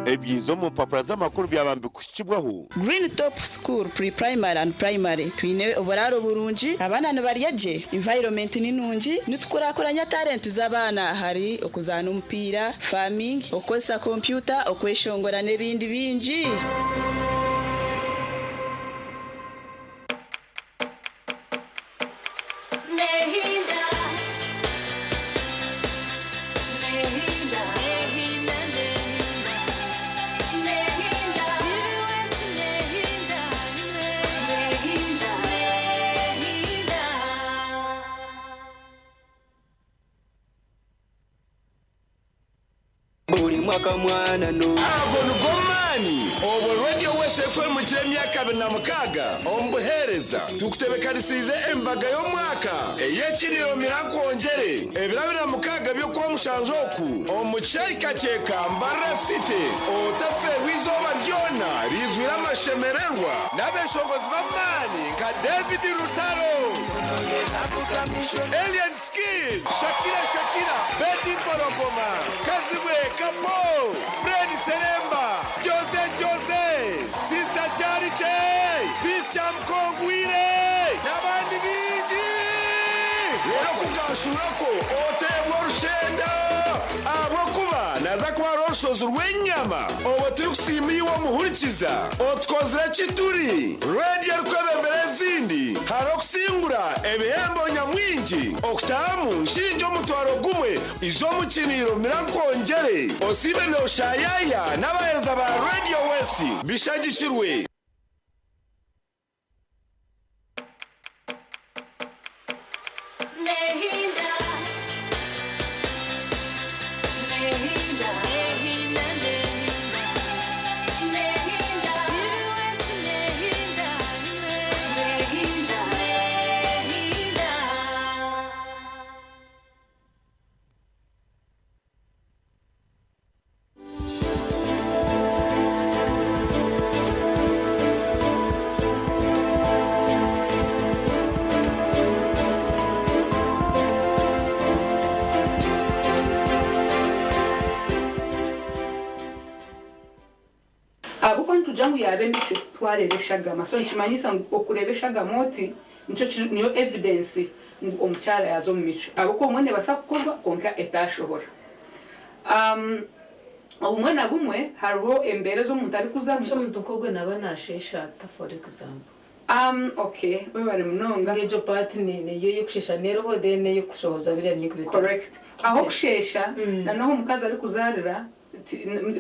Ebyiza omu mpapura z'amakuru byaba nibikuhikibwaho. Green Top School Pre-Primary and Primary Twine oburaaro burungi, abaana nibarya gye, environment ni nungi, nitukurakuranya talent z'abaana ahari okuzaana omupiira, farming, okukozesa kompyuta, okweshongora n'ebindi bingi. Buri mwaka mwana no. Ago nigo maani obwo Radio West. West ekwemukira emyaka 26 omu buheereza. Tukutebekanisiize embaga y'omwaka ey'ekiriiro Mira-Nkwongyere ebiro 26 by'Okwamushanju oku omu kishaayi Kakyeka, Mbarara City. Otafeerwa eizooba ryona riizwire amashemererwa n'abeeshongozi b'amaani nka David Rutaro, Alien Skin, Shakira Shakira, Betty Mpologoma, Kazibwe Kapo, Fred Sseremba, Jose Jose, Sister Charity, Peace Kyamukongwire n'abandi baingi. Reero ku gaashuura kwo oteebwa orushenda ahabw'okuba naaza kuba hariho orushozi rw'enyama. Obwo turikusiima iwe omuhurikiza otukozire ki turi radiyo erikwebembera ezindi. Hariho okusingura ebihembo nyamwingi okutahamu nshingi 1000 ija omu kiniiro mira nkwongyere osiibe nooshaayaya n'abaheereza ba Radio West bishagikirwe. Nehinda, nehinda, nehinda, nehinda, nehinda, nehinda, nehinda. Ahabw'okuba nitugira ngu yaaba emicwe twareeba eshagama so nikimanyisa ngu okureeba eshagama oti nikyo kiri niyo evidence ngu omukyara yaaza omu micwe ahabw'okuba obumwe neebaasa kukorwa kwonka etaashohora. Obumwe na bumwe hariho embeera ezi omuntu arikuzamu. So omuntu nk'ogwe naaba naasheesha ata for example? Okay webare munonga. Egyo part niyo ey'okusheesha neeriho then ey'okushohoza biriya niyo ekuba etariho. Correct. Ah'okusheesha na n'ahu omukazi arikuzaarira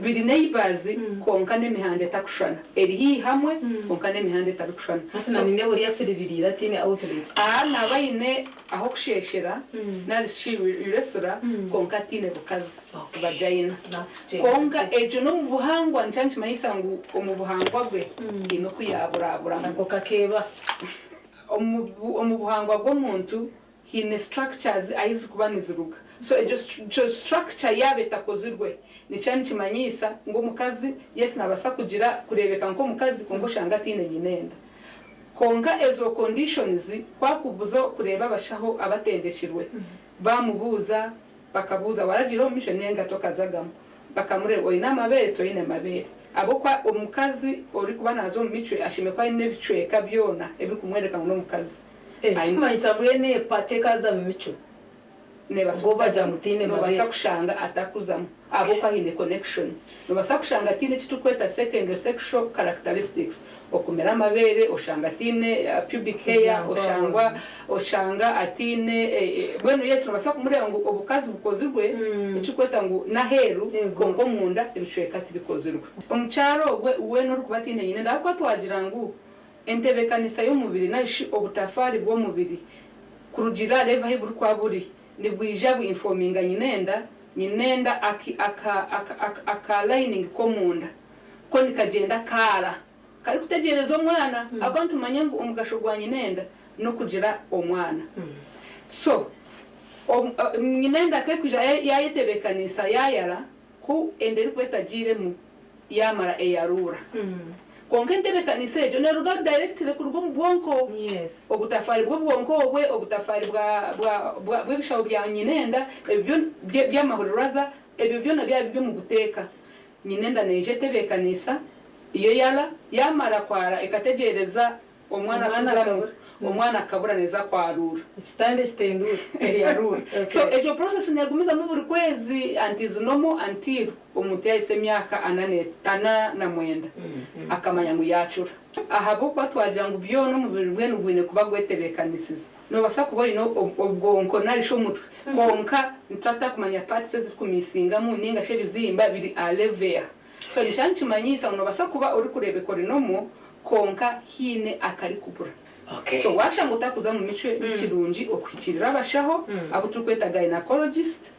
Biri neighbours kwonka n'emihanda etakushushana. Eri haihi hamwe kwonka n'emihanda etarikushushana. Hati na nindeeba ori asiribiriire ataine outlet. Aha naaba aine ah'okusheeshera nari shi urethra kwonka ataine bukazi, vagina. Kwonka ekyo n'omu buhangwa nikyo nikimanyisa ngu omu buhangwa bwe haine oku yaaburaburamu. Ako kakeeba. Omu buhangwa bw'omuntu Haine structures ahi zirikuba niziruga. So egyo egyo structure yaaba etakozirwe, nikiba nikimanyiisa ngu omukazi yes naabaasa kugira kureebeka nk'omukazi kwonka oshanga ataine nyina enda. Kwonka ezo conditions ku akubuza kureeba abashaho abatendekirwe, baamubuuza bakabuuza waragiire omu misho nenga tokazagamu, bakamureeba oine amabeere toine mabeere. Ahabw'okuba omukazi orikuba naaza omu micwe ashemereire kuba aine ebicweka byona ebirikumworeka ngu n'omukazi. Ekikumanyisa mbwenu epata ekaza mu micwe Nebaasa ngu obagira ngu teine Nobaasa mabeere. kushanga atakuzamu ahabw'okuba haine connection. Nobaasa kushanga ataine eki turikweta secondary sexual characteristics, okumera amabeere, oshanga ataine pubic hair, oshangwa oshanga ataine mbwenu yes nobaasa kumureeba ngu obukazi bukozirwe ekirikweta ngu n'aheeru kwonka omunda ebicweka tibikozirwe. Omukyara ogwe weena orikuba ataine nyinenda ahabw'okuba twagira ngu Entebeekanisa y'omubiri nari shi obutafaari bw'omubiri kurugiirira aha level ahu burikuba buri, nibwija bu informinga nyinenda, nyinenda aki aka aka aka aka lining k'omunda ko nikagyenda kaara karikutegyereza omwana ahabw'okuba nitumanya ngu omugasho gwa nyinenda n'okugira omwana. So nyinenda ku erikwija yayetebeekanisa yaayara, Ku enda erikuba etagiiremu yaamara eyaruura. Kwonka entebeekanisa egyo neeruga directly kuruga omu bwonko. Obutafaari bw'obwonko obwe, obutafaari bwa bwa bwa bw'ebishaho bya nyinenda, ebyo byona bye by'amahuri rather, ebyo byona byaba biri omu buteeka, nyinenda neija etebeekanisa, yo yara, yaamara kwara ekategyereza Omwana Omwana kuzamu, akabura. omwana akabura neeza kwaruura. Ekitanda ekitenduura. Eyaruura. So Okay. egyo process neegumizamu buri kwezi and is normal until omuntu yaahitsya emyaka ana ne 49 akamanya ngu yaacura. Ahabw'okuba twagira ngu byona omubiri mbwenu gwine kuba gwetebeekanisize. Noobaasa kuba oine obwonko nari shi omutwe kwonka nituba tutakumanya parts ezirikumisingamu ninga shi ebizimba biri aha level eha. So nikyo nikimanyisa ngu noobaasa kuba orikureebeka ori normal Kwonka haine akarikubura. So waashanga otarikuza mu micwe ni kirungi okuhikiirira abashaho abu turikweta gynecologist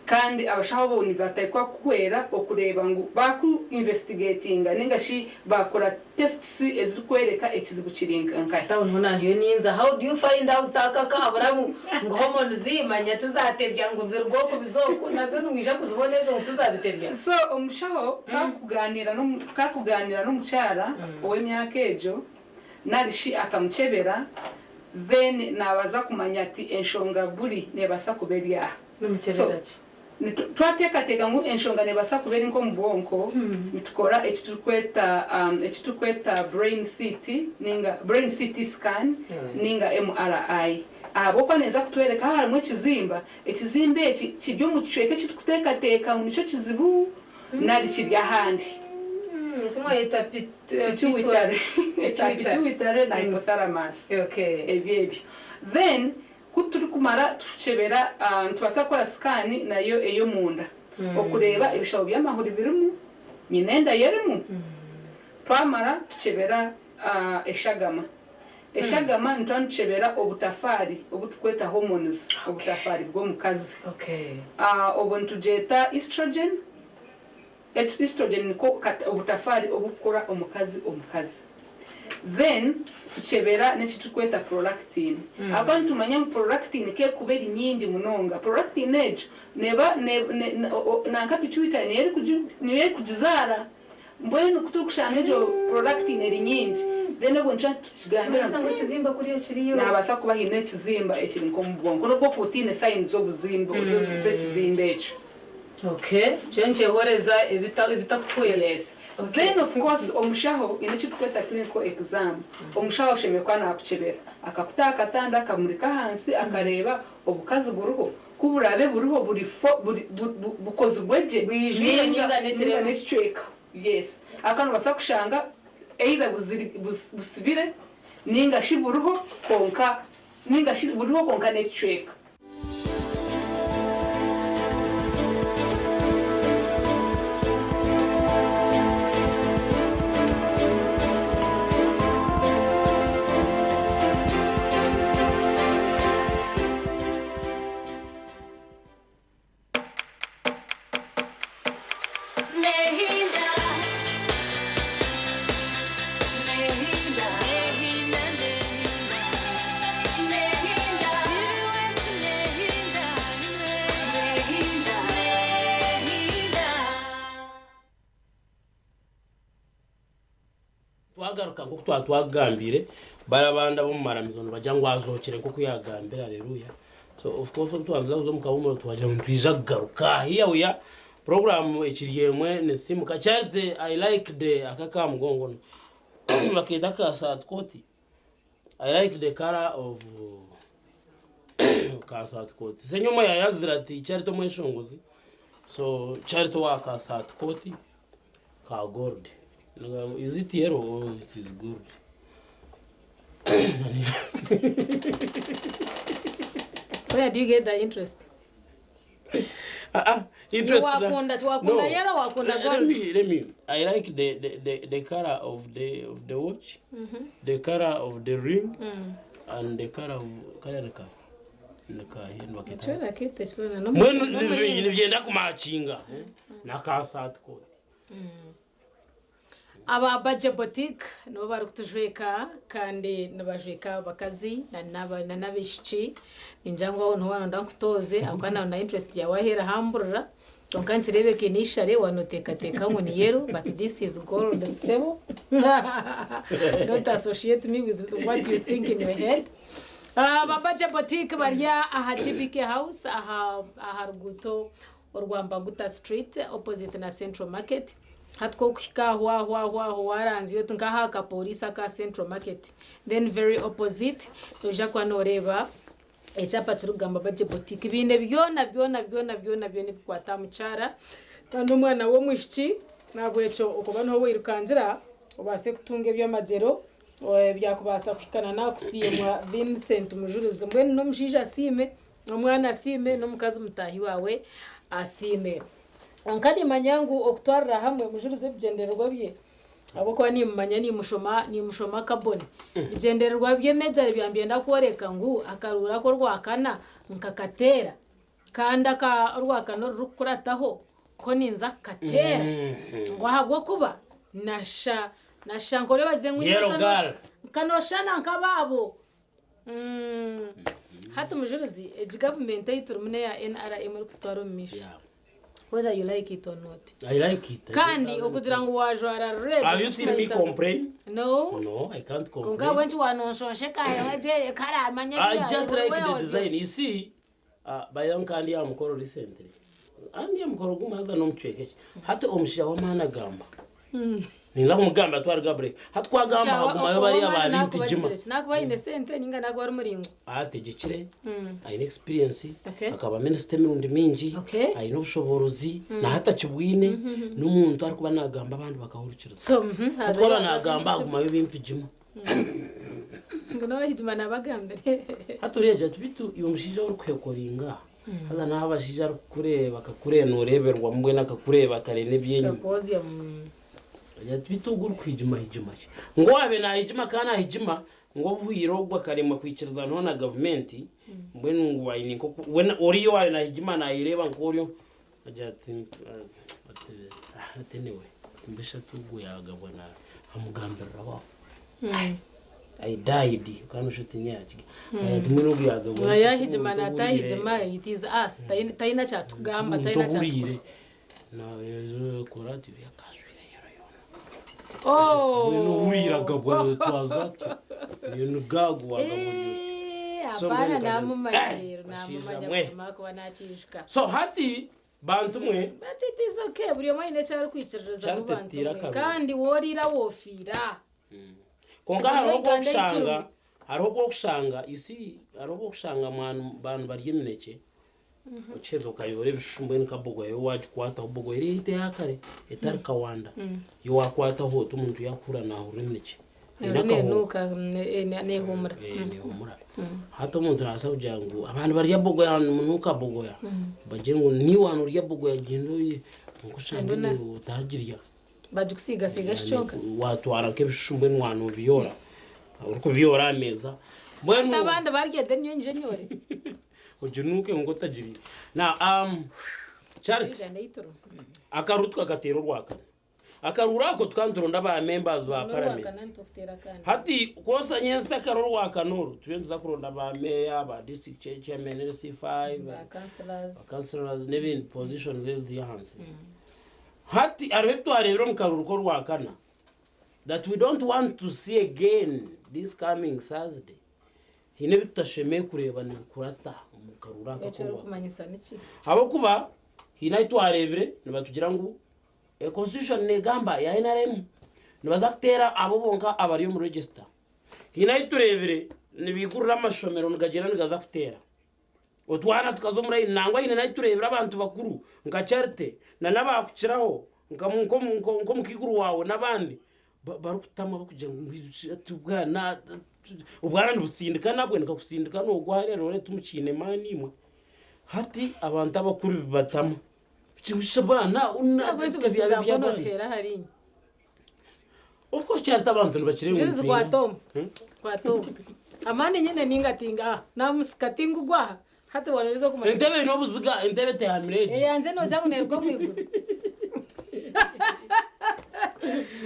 Kandi abashaho bo nibateekwa kukuhwera okureeba ngu baaku investigatinga ninga shi baakora tests ezirikworeka ekizibu kiri nkahi. Town hoona ndiyo ninza how do you find out aka akahaburamu ngu hormones manya tizatebya ngu biruga oku biza oku nazo niwija kuzibona ezo ngu tizabitebya. So omushaho ku arikugaaniira n'omukyara ow'emyaka egyo nari shi akamukyebera then naabaza kumanya ati enshonga buri neebaasa kuba eri aha. Nimukyebera ki? Twateekateeka ngu enshonga neebaasa kuba eri nk'omu bwonko, nitukora eki turikweta eki turikweta brain CT ninga brain CT scan ninga MRI ahabw'okuba neeza kutworeka haaba harimu ekizimba, ekizimba eki kiri omu kicweka eki turikuteekateeka ngu nikyo kizibu nari kiri ahandi. Eki mwayeta Pituitary, ekya pituitary na hypothalamus, ebyo ebyo. Then Ku turikumara tukukyebera, nitubaasa kukora sikaani nayo ey'omunda okureeba ebishaho by'amahuri birimu, nyina enda ye erimu. Twamara tukyebera eshagama. Eshagama nituba nitukyebera obutafaari obu turikweta hormones, obutafaari bw'omukazi. Obwo nitugyeta estrogen. Estrogen niko obutafaari oburikukora omukazi omukazi. Then tukyebera n'eki turikweta prolactin. Ahabw'okuba nitumanya ngu prolactin ku erikuba eri nyingi munonga, prolactin egyo neeba nanka pituitary niyo niyo erikugizaara. Mbwenu ku turikushanga egyo prolactin eri nyingi, then obwo nituba nitukigambira ngu ekizimba kuriya kiriyo. Nihabaasa kuba haine ekizimba ekiri nk'omu bwonko n'obu okuba otaine signs z'obuzimba z'ekizimba ekyo. Okay, kyo nikyehoreza ebitakutuhwera. Yes. Then of course omushaho haine eki turikweta clinical exam. Omushaho ashemereire kuba nakukyebera. Akakuta aha katanda akamurika ahansi akareeba obukazi buriho ku buraabe buriho buri buri bukozirwe gye Bwijwire ninga ninga n'ekirema. n'ekicweka. Yes. Ahabw'okuba nobaasa kushanga either busibire ninga shi buriho kwonka ninga shi buriho kwonka n'ekicweka. Twagaruka nk'oku twaba twagambire, bari abandi ab'omu maramizo nibagira ngu azookire nk'oku yaagambire, Aleluya. So of course obu twabanza kuza omu kahuumuro twagira ngu nitwija kugaruka. Here we are, puroguraamu ekiri emwe nesimuka. Charity, I like the aka aka mugongo bakeeta aka saati kooti. I like the colour of ka saati kooti. Senyomwe yayazire ati Charity omweshongozi, so Charity owa ka saati kooti ka gold. Is it yellow or it is gold? Where do you get the interest? Ah, ah, interest na- Wakunda, wakunda No. yellow, wakunda Let gold. me, let me. I like the color of the watch, the color of the ring, and the color of kariya nika nika baketa. Kyona kite kyona. Mbwenu N'omuringa. nibyenda kumakinga nakasaati kooti. Aba Budget Boutique nibo barikutujweka kandi nibajweka abakazi na n'abaishiki. Ningira ngu aho niho waronda nkutoze ahabw'okuba naaba na interest yaawe ahu erahamburira. Kwonka nikireebeka initially waaba nooteekateeka ngu ni yellow but this is gold sebo. Don't associate me with what you think in your head. Aba Budget Boutique bari aha GBK House aha aha ruguuto orwa Mbaguta Street opposite na Central Market. Hati ku orikuhika aho aho aho aho waaranzya oti nk'aha kapooriisi aka Central Market then very opposite noija kuba nooreeba ekyapa kirikugamba Budget Boutique. Baine byona byona byona byona byona ebikukwata aha mukyara n'omwana w'omwishiki nahabwekyo okuba niho wairukangira obaase kutunga eby'amagyero ebyakubaasa kuhikana n'aha kusiimwa Vincent Mujurizi. Mbwenu n'omushaija asiime, n'omwana asiime, n'omukazi mutaahi waawe asiime. Kwonka nimanya ngu okutwarira hamwe Mujurizi ebigyendererwa bye ahabw'okuba nimumanya nimushoma nimushoma carbon. Ebigyendererwa bye majorly byaba nibyenda kworeka ngu akaruuru ak'orwakana nkakateera. Kandi aka orwakana orurikukurataho ko ninza kukateera. Ngu ahabw'okuba nasha nasha nk'ori bagize ngu Yellow girl. nkanoshana nk'abaabo. Hati mujurizi egi gavumenti ei turimu n'eya NRM erikututwara omu maisho. Whether you like it or not. I like it. Kandi okugira ngu wajwara red Have you seen me tikimanyisa ngu- complain? No. No, I can't Kwonka complain. ahabw'enki wanonshonsheka egye karamanya I just like the design. You see, bayo nkandi ya mukoro recently. Andi ya mukoro guma haza n'omucweka eki. Hati omushaija w'amaani agamba. Ninza kumugamba twaruga break. Hati kwagamba hagumayo bariya ba Limpijima. Nakuba aine sente ninga nakuba ari muringwa. Ategekire, aine experience, Okay. akaba minisita emirundi mingi, Okay. aine obushoboorozi, naho atakibwine, n'omuntu arikuba nagamba abandi bakahurikiriza. So, Hati kwaba nagamba hagumayo Bimpijima. Ngu n'owahijima nabagambire. Hati oreegira ati bitu iwe omushaija orikuhekoringa haza naho abashaija arikukureeba akakureeba nooreeberwa mbwenu akakureeba akareeba n'ebyenyima. Kakozya. Agira ati bitu ogu orikuhigimahigima ki? Ngu owaabaire naahigima akaba naahigima ngu obuhwire ogu akaremwa kwikirizanaho na gavumenti mbwenu ngu aine nk'oku we oriya owaabaire naahigima naayereeba nk'ori agira ati ati ati anyway mbwenu ati ogu yaagabwa na amugambiriraho aho. I died kandi osha oti nyakiga. Ati mbwenu ogu yaagabwa Yahigima natahigima it is us. Tayina kyatugamba tayina kyatukola. Ntohuriire nakora ati yakajwire Oh. mbwenu ohuriire agabwa twaza ati mbwenu gago wagabwa. So, Hapana mbwenu namumanya Eh, rero bashaija namumanya mwe. buzima kuba nakijuka. So hati bantu mwe But it is okay buri omwe aine eki arikwikiririza mu Charity bantu tiira mwe. kabiri. Kandi wooriira woofiira. Konka Ekyo hariho Uganda ei obwokushanga turimu. hariho obwokushanga you see hariho obwokushanga mwana bantu barya eminekye okiheza okayora ebishushu mbwenu nka bogoya yo wagikwataho bogoya eri eyaitu eyakare etari kawanda yo wakwataho oti omuntu yakuhurira nahurira eminekye eine Eri akahooho nenuuka neehumura. Neehumura. Hati omuntu nabaasa kugira ngu abantu barya bogoya nimunuuka bogoya bagire ngu niiwe wanorya bogoya gyenda oye kwonka oshange Enduna. niiwe otagirya. Bagikusiigasiiga shi kyonka. Watwara nk'ebishushu mbwenu wanobiyoora orikubiyoora aha meeza mbwenu Hati abandi barye then nyowe nyije nyore. oginuuke kwonka otagiriire. Now Charity Uganda ei turimu. Akaruru tukakateera orwakana. Akaruru ako tukaba nituronda ba members ba parliament. N'orwakana nitukuteera akandi. Hati kwosa nyensi akaruru orwakana oru turiyo nituza kuronda ba meya, ba district chairman, LC5, Ba councillors. councillors n'ebindi positions eziri ahansi. Hati hariho ebi twareebire omu karuru k'orwakana that we don't want to see again this coming Thursday. Haine ebi tutashemereire kureeba nibikurata omu karuru aka Eki k'orwakana. orikumanyisa niki? Ahabw'okuba haine ahu twareebire nibatugira ngu e constitution negamba ya NRM nibaza kuteera abo bonka abari omu register. Haine ahu tureebire nibiigurira amashomero nigagyenda nigaza kuteera. Otwana tukaza omu layini nangwa haine n'ahu tureebire abantu bakuru nka Charity na n'abaakukiraho nk'omukaikuru waawe n'abandi barikutamwa barikugira ngu obwana obwana nibusindika nabwe nikakusindika noogwa hariya nooreeba timukiine maani imwe. Hati abantu abakuru bibatama. Kimusha abaana Ahabw'enki buri kigambo nookiheera ahariinye? Of course Charity abantu nibakireeba ngu Julius nitwine. kwata omu. Kwata omu. Amaani nyine ninga tinga aha. Namusika tingugwa aha. Hati wareebeza okumanyisa. Entebe eine obuziga, entebe tehamire egi. Eyangye noogira ngu neeruga omu iguru.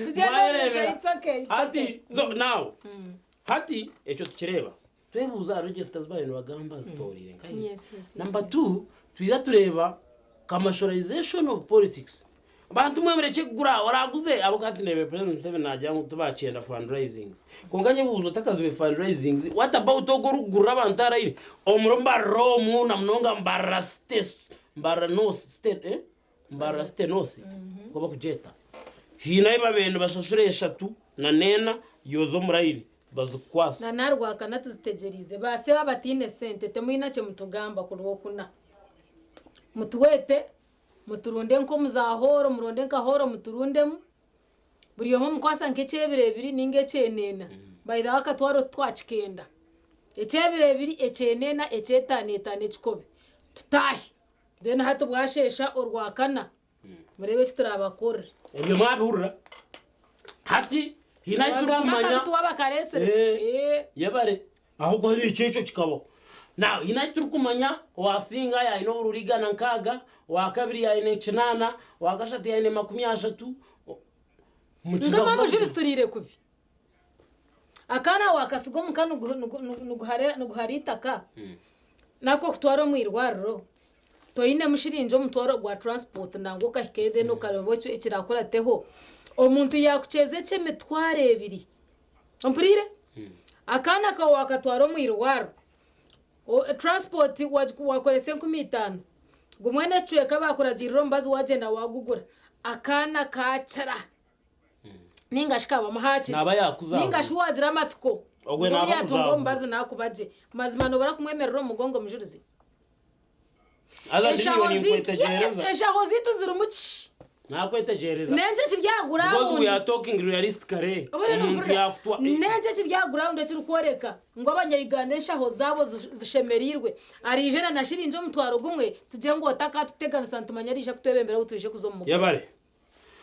Tugyende omu maisho, it's okay, it's Hati, okay. so now, hati ekyo tukireeba. Twebuuza aha registers baabaire nibagamba zitooriire nkahi. Number two, twija tureeba commercialization of politics. Bantu mwe murekye kugura, oraguze ahabw'okuba hati ndeebire President Museveni naagira ngu tibakyenda fundraisings. Kwonka nyebuuza otakazibe fundraisings, what about ogwo orikugurira abantu aha line? Omuri Mbarara omu na munonga Mbarara City, Mbarara North, City, eh? Mbarara City North, nikwo bakugyeta. Haine ahu babaire nibashashura eshatu na n'ena yooza omu line bazikukwase. Na n'aha Rwakana tuzitegyereize. Baasebo abataine sente temwine ki mutugamba ku Rwokuna. Mutuwete, muturunde nk'omu za hooro, muronde nka hooro muturundemu. Buri omwe omukwasa nk'eky'ebiro ebiri ninga ekyenena. By the way akatwaro titwakikenda. Eky'ebiro ebiri, ekyenena, eky'etaano etaano ekikobe. Tutaahe. Then hati bwasheesha Orwakana mureebe eki turaabakorere. Ebyo mwabihurira? Hati haine ahu Wagamba turikumanya. akabi tiwaba akareesire. Yebare. Ahabw'okuba ekyo ekyo kikabaho. Now hiine ahu turikumanya owaasinga yaine obururu 160, owaakabiri yaine 80, owaakashatu yaine 30. Mukiza Nkama kuza mujurizi kugira. turiire kubi. Akaana waakasiga omuka niguhara eitaka n'ak'okutwara omu irwariro toinemu shiringi omutwaro gwa transport nangwa okahikayo then okareeba ekirakurateho. Omuntu yaakukyeza eky'emitwaro ebiri Ompuriire? Akaana kaawe waakatwara omu irwariro, transport waakoresa 5000, gumwe n'ekicweka baakuragiirira omubazi waagyenda waagugura, akaana kaakira nainga shi kaabamu haakiri Naaba yaakuza nainga shi waagira amatsiko Ogwe ngu obu naaba yaatunga akuzaagura. omubazi naakuba gye. Mazima noobura kumwemerera omu mugongo omujurizi? Haza ndi Enshaho nyowe zaitu, yes, ninkwetegyereza. enshaho zaitu zirimu ki? Nakwetegyereza. N'enki ekiri aha Because we gurawundi? are talking realistically. Obure Omuntu nompurira. yakutwa N'enki ekiri aha gurawundi ekirikworeka ngu abanya-Uganda enshaho zaabo zishemereirwe? Araije na na shiringi 10,000 tugire ngu otakatuteganisa nitumanya araija kutwebembera obu twije kuza omu mukoro. Yebare.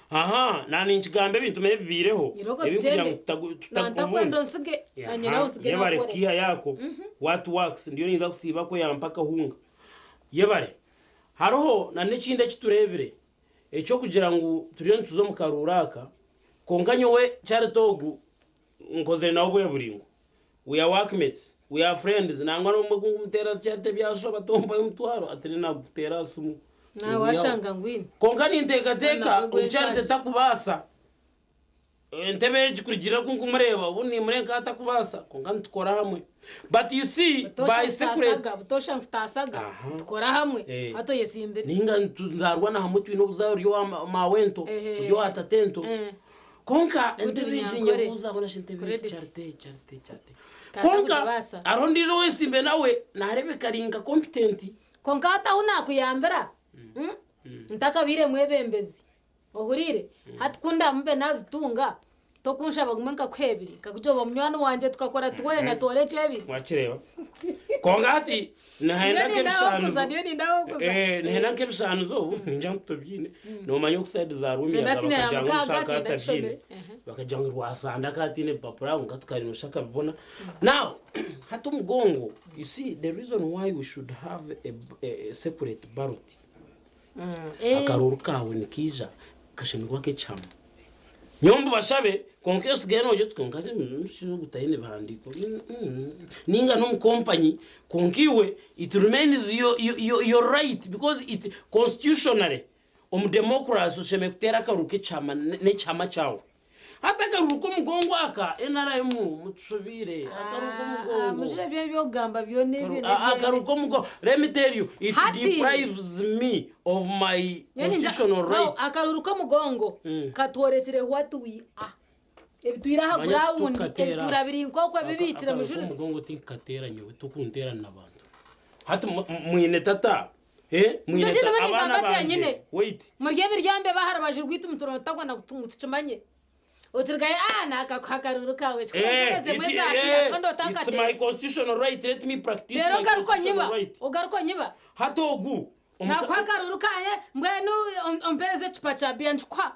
Aha, na ninkigamba ebintu manya ebibaireho Irooko ebirikugira tugyende. ngu tutagu Na ntakwenda obundi. onsige, nanye nawe Aha, onsige yebare nakworeka. kukiiha yaako. What works ndiyo ninza kusiiba kweyamba mpaka hunga. Yebare. Hariho na n'ekindi eki tureebire eky'okugira ngu turiyo nituza omu karuuru aka, kwonka nyowe Charity ogu nkozire nawe obwire buraingwa. We are workmates, we are friends, nangwa n'obumwe ku nkumuteera ati Charity ebyashoba tompayo omutwaro, ati rero naaguteera aha simu Naawe nigwihaho. washanga ngu oine. Kwonka ninteekateeka Nagwe ngu Charity gw'enshagi. takubaasa. Entebe egi kurugiirira oku nkumureeba, obundi nimureeba nk'atakubaasa, kwonka nitukora hamwe. But you see, Butoosha by secret. nkutaasaga, butoosha nkutaasaga, Aha. tukora hamwe, Eh. hati oyesimbire. Ninga nituzaarwa na hamwe twine obuzaare ori owa maawento, Ehe. ori owa tatento. Eh. Kwonka Good entebe egi Runyankore. ninyebuuza abona shi entebe egi Credit. Charity, Charity, Charity. Tata Kwonka kugibaasa. hariho ondiijo owesimbire nawe naareebeka ari nka competent. Kwonka hati ahu naakuyambira, ntakabaire mwebembezi. Ohuriire? Hati ku ndaamube naazitunga, tokunshaba gumwe nkakuha ebiri, nkakugira oba munywani wangye tukakora twena tworekye ebiri. Wakireeba? Kwonka hati nihenda Ndiyo nindaho nk'ebishaanuzo. kuza, ndiyo nindaho kuza. Eh, nihenda nk'ebishaanuzo obu ningira ngu tobiine. Noomanya oku sayidi za Twenda Rwemiyaga siniya ya bakagira ngu mukaaga omushaija twenda atabiine. tushomere. Ehe. Bakagira ngu Rwasanda akaba ataine bipapura kwonka tukareba noshusha akabibona. Now, hati omugongo, you see the reason why we should have a, a, a separate ballot Akaruuru kaawe nikaija kashemererwa ak'ekihama. Nyowe mbubashabe, kwonka osigaye noogira oti kwonka shi ogu taine bihandiiko nainga n'omu kompanyi, kwonka iwe it remains your right because it constitutionally omu democracy oshemereire kuteera akaruuru k'ekihama n'ekihama kyawe. Hati akaruru k'omugongo aka NRM mutushobeire akaruru k'omugongo. Mujure ebyo eby'okugamba byona ebyo Akaruru k'omugongo let me tell you it Hati. deprives me of my Nyowe ningira- constitutional No, right. akaruru k'omugongo katworekire what we are. Ebitwire aha Manya ground, titukateera. ebituura biri nk'oku ebibiikire Akaruru mujurizi. k'omugongo tinkateera nyowe tokunteerana abantu. Hati mwine tata Eh, mwine Nikyo kintu abaana nigamba bangye. kyenyine. Wait. Muri ebiryambi ebi aha rubaju rwaitu muturootagwa na ngu tukimanye. Otirigayo ah nakakuha akaruru kawe Eh, kikuheereze it, mwezi apiya eh, kandi it's my otakateera. constitutional right. Let me practice Reero my ogaruka constitutional onyiba, right. ogaruka onyiba. Hati ogu omuta- Nakuha akaruru kaye mbwenu ompereze ekicupa kya biya nkikuha.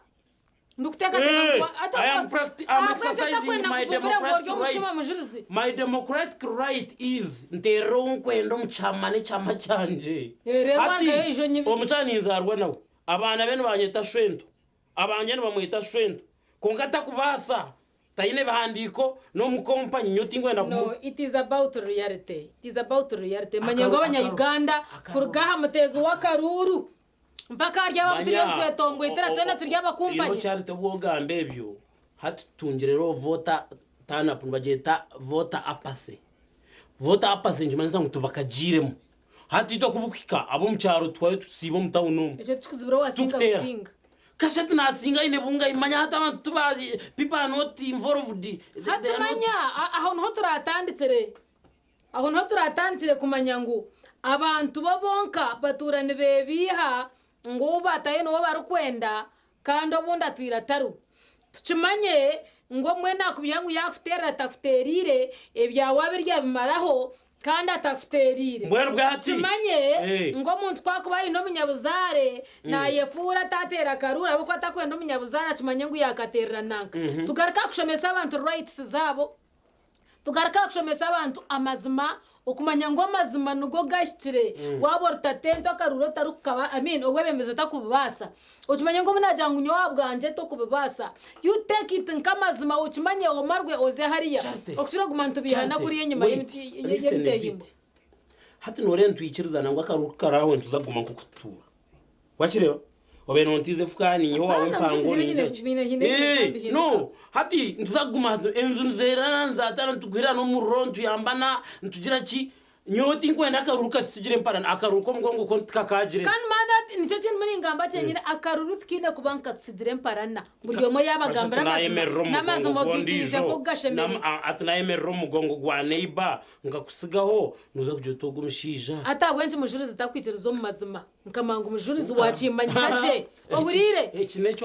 Ndikuteekateeka Eh, ngu ata I am I'm ahabw'ekyo exercising otakwenda my kuvumbira ngu ori democratic omushuma right. mujurizi. My democratic right is nteerera ou nkwenda omu kyama n'ekyama kyangye. Eh, reero Hati warugayo oija onyibe. omukyara ninzaarwa nawe, abaana be nibanyeta shwento, abangye nibamweta shwento, kwonka takubaasa, taine bihandiiko, n'omukompanyi nyowe tinkwenda kumu. No, it is about reality. It is about reality. Manya ngu Akaru- abanya-Uganda kuruga aha muteezi w'akaruuru mpaka ahari abo abu turiyo Manya, nitwetongoitera twena turi Ino abakumpanyi. Charity obu ogamba ebyo, hati tutungire reero voter turn up nibagyeta voter apathy. Voter apathy nikimanyisa ngu tibakagiiremu. Hati itwe kubukuhika ab'omu kyaro twayo tusiiba omu tawuni omu. Ekyo tikikuzibira owasinga Titukuteera. kusinga. Kasha tinasinga aine bungahi manya hati abantu tiba people are not involved. They Hati are not manya aho niho turatandikire. Aho niho turatandikire kumanya ngu abantu bo bonka batuura nibebiiha ngu ou baatayo niwe barikwenda kandi obundi atwire atariwe. Tukimanye ngu omwe naakubiiha ngu yaakuteerera atakuteereire, ebyawe abirya abimaraho kandi atakuteereire. Mbwenu bwahati Tukimanye Eh. ngu omuntu ku akuba aine omunyabuzaare naayefuura ataateera akaruuru ahabw'okuba atakwenda omunyabuzaare akimanye ngu yaakateerera nanka. Tugaruke aha kushomesa abantu rights zaabo. Tugaruke aha kushomesa abantu amazima, okumanya ngu amazima nigo gahikire. Waaba ori tatento akaruru otarikukaba, I mean obwebembezi otakububaasa, okimanye ngu obu naagira ngu nyowe ahabwangye tokubibaasa, you take it nk'amazima okimanye omarwe oze hariya Charity, okukira okuguma nitubihana Charity, kuriya enyima wait, listen a y'emiteehimbo. bit. Hati nooreeba nitwikirizana ngu akaruru ku karaaho nituza kuguma nk'oku tutuura. Wakireeba? Obaire nontiiza efuka ninyiha owaawe Hapana, empango mujulizi ningira nyine ki? nyine hiine Eh, ebihinduka. no hati nituza kuguma hati enju nizeerana nizaatana nituguhirana omuriro nituyambana nitugira ki nyowe tinkwenda akaruru katusigire emparana akaruru k'omugongo ko tikakaagire Kandi mother ati nikyo kintu ningamba kyenyine akaruru tikaine kuba ngu katusigire emparana buri omwe yaabagambira amazima nayemerera omu n'amazima mugongo ogaikiriize gw'ondiijo nk'oku gashemereire. ati nayemerera omu mugongo gwa neighbor nkakusigaho noza kugira oti ogu omushaija Ati ahabw'enki mujurizi takwikiriza omu mazima? Nkama ngu mujurizi waakimanyisa gye ohuriire?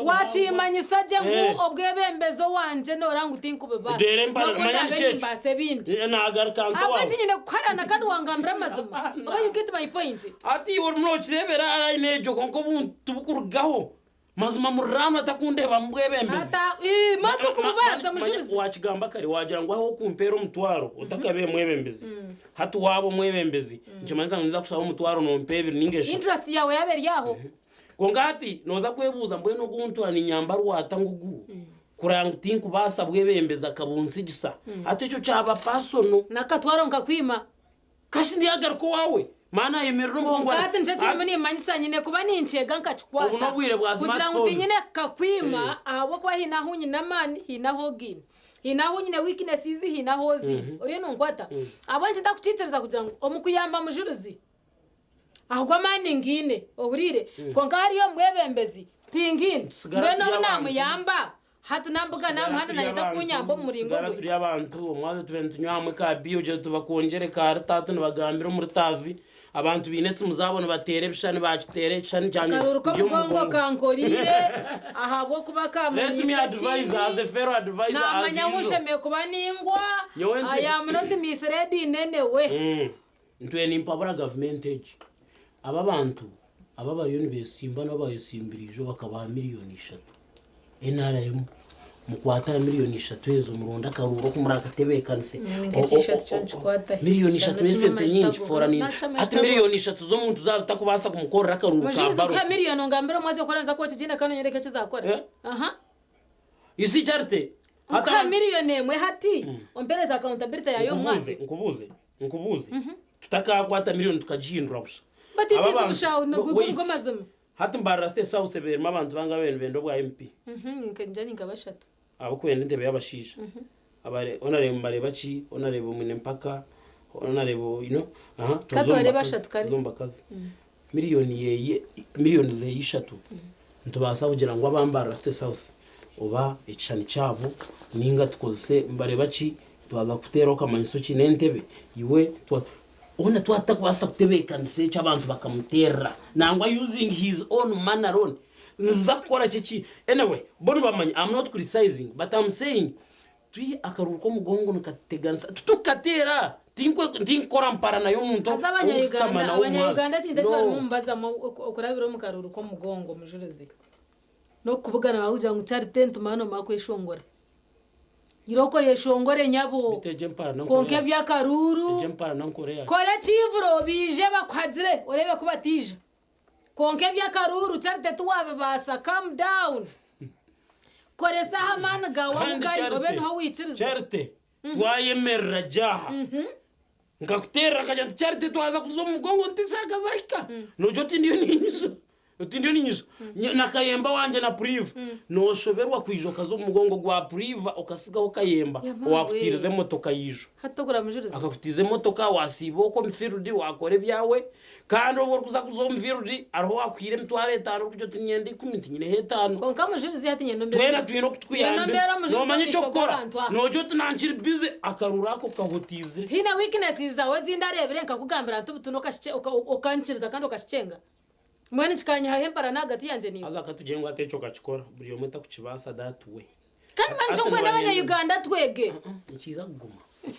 Waakimanyisa gye ngu obwebembezi owangye noora ngu tinkubibaasa Reero empara n'obu manya ndaabe nikyo ekyo. nimbaasa ebindi. Naagaruka nka owaawe. Ahabw'enki nyine kukuharana kandi wangambira amazima? Oba you get my point? Hati iwe orimu nookireebera line egyo kwonka obundi tibukurugaho. Mazima muriraanwa takundeeba mu bwebembezi. Ata, ii, ma tokububaasa mujurizi. Waakigamba kare waagira ngu ahu okumpeera omutwaro otakabaire mwebembezi. Hati waaba omwebembezi nikimanyisa ngu ninza kushaba omutwaro nompa ebiri ninga eshatu. Interest yaawe yaaba eri aho. Kwonka hati nooza kwebuuza mbwenu ogu ntura niinyamba rwata ngu gu kureba ngu tinkubaasa bwebembezi akabunsigisa. Hati ekyo kyaba personal. N'akatwaro nkakwima. Kashi ndyagaruka owaawe. Maani ayemerera omugongo Kwonka ati, hati nikyo kirimu nimmanyisa nyine kuba ninkyega nkakikwata. Obu n'obwire bwa Kugira ngu smartphones. tinyine kukakwima ahabw'okuba haine ahu nyine amaani haine ahu ogaine. Haine ahu nyine weaknesses haine ahu oziine. Oriyo nonkwata? Ahabw'enki ntakukiikiriza kugira ngu omu kuyamba mujurizi ago amaani ngaine ohuriire? Kwonka hariya omu bwebembezi tingaine. Tusigara Mbwenu turi obu abantu. naamuyamba Hati nambuga Tusigara namuhanda turi nayenda abantu, kunyamba omu muringo tusigara gwe. turi abantu, omwazo tube nitunywa hamwe ka biya ogira tubakwongyere ka ritaatu nibagambira omuri taazi, abantu baine esimu zaabo nibateera ebishushani bakiteera ekishushani kyangye Akaruru ndi omu k'omugongo mugongo. kankoriire ahabw'okuba Let me kamanyiise advise as ekindi. a fellow advisor as Namanya ngu usual. nshemereire kuba ningwa. Nyowe I am not misled in any way. Ntwine nimpabura gavumenti egi, aba abantu aba bariyo nibesimba n'abayesimbire ijo bakabaha miriyoni ishatu. Nrm mukwate aha miriyoni ishatu ezo muronde akaruuru oku murakatebeekanise. Miriyoni ishatu n'esente nyingi for an hati miriyoni ishatu z'omuntu zaaba zitakubaasa kumukorera akaruuru ka Mujurizi kuha baruka. miriyoni ongambire omwezi oku oraza kuha ekigiina kandi onyereke eki zaakora. Eh? Aha. You see Charity? Hati Nkuha miriyoni emwe hati ompereze accountability yayo omu Nkubuuze, mwazi. nkubuuze, nkubuuze. Tutakakwata miriyoni tukagihindura busha. But it Aba is bantu- busha No, wait. nigwo mazima. Hati Mbarara State South erimu abantu bangahi ababaire nibenda obwa MP? Ninka ninka bashatu. Abarikwenda entebe y'abashaija. Abare Honourable Mbarebaki, Honourable Mwine-Mpaka, Honourable you know, aha, Ka tuze omu tubareebe bakazi, bashatu kare. tuze omu bakazi. Miriyoni yeye, miriyoni zeye ishatu nitubaasa kugira ngu aba Mbarara State House oba ekishushani kyabo ninga tukozese Mbarebaki twaza kuteeraho akamanyiso ki n'entebe iwe twa Hoona twaba tutakubaasa kutebeekanisa ekyo abantu bakamuteerera nangwa using his own money alone niziza kukora ki eki anyway bo nibamanya I'm not criticizing but I'm saying twihe akaruuru k'omugongo nikatuteganisa titukukateera tinkukora mparana y'omuntu Haza ow'okushutama abanya nawe omu Abanya-Uganda mwazi ekintu eki barimu no. nibazamu okurabira omu karuuru k'omugongo mujurizi n'okukubugana bakugira ngu Charity nitumanya noomara kweshongora. Irooko oyeshongore nyabo. Beitu egyo emparana Kwonka nkore eby'akaruuru, Egyo emparana nkore yaaki? kora ekiivuro baije bakuhagire oreebe ku bataija. Kwonka eby'akaruuru Charity tiwabibaasa, calm down. Koresa aha amaani gaawe ahu Kandi gari obe Charity, niho waikiriza. Charity, twayemerera gye aha. Nkakuteerera nkagira nti Charity twaza kuza omu mugongo nti eshaaha zaahika. Noogira oti ndiyo niinyija. Oti ndiyo niinyija. Na Kayemba wangye na Puriva. Nooshoberwa kwija okaza omu mugongo gwa Puriva okasigaho Kayemba Yamaawe. owaakutiiriza emotoka yiijo. Hati tokuramujuriza. Akakutiiza emotoka waasiiba okwo omu field waakora ebyawe. Kandi obu orikuza kuza omu field hariho owaakuhaire emitwaro etaano orikugira oti niinyenda ikumi nti nyineho etaano. Kwonka mujurizi hati nyine ombeera Twena twine oku Nyine tukuyambire. ombeera omujurizi Noomanya omu maisho eky'okukora? g'abantu aha. Noogira oti nankiri busy akaruru ako kahotiizire. Tihaine weaknesses zaawe ezi ndareebire nkakugambira nti butunu okankiriza kandi okakikyenga. Mbwenu kikanyihaho emparana ahagati yangye naiwe. Haza katugire ngu hati ekyo okakikora buri omwe takukibaasa that way. Kandi mbwenu nikyo Hati nkwenda nibanyenda. abanya-Uganda twege. Nikiiza kuguma.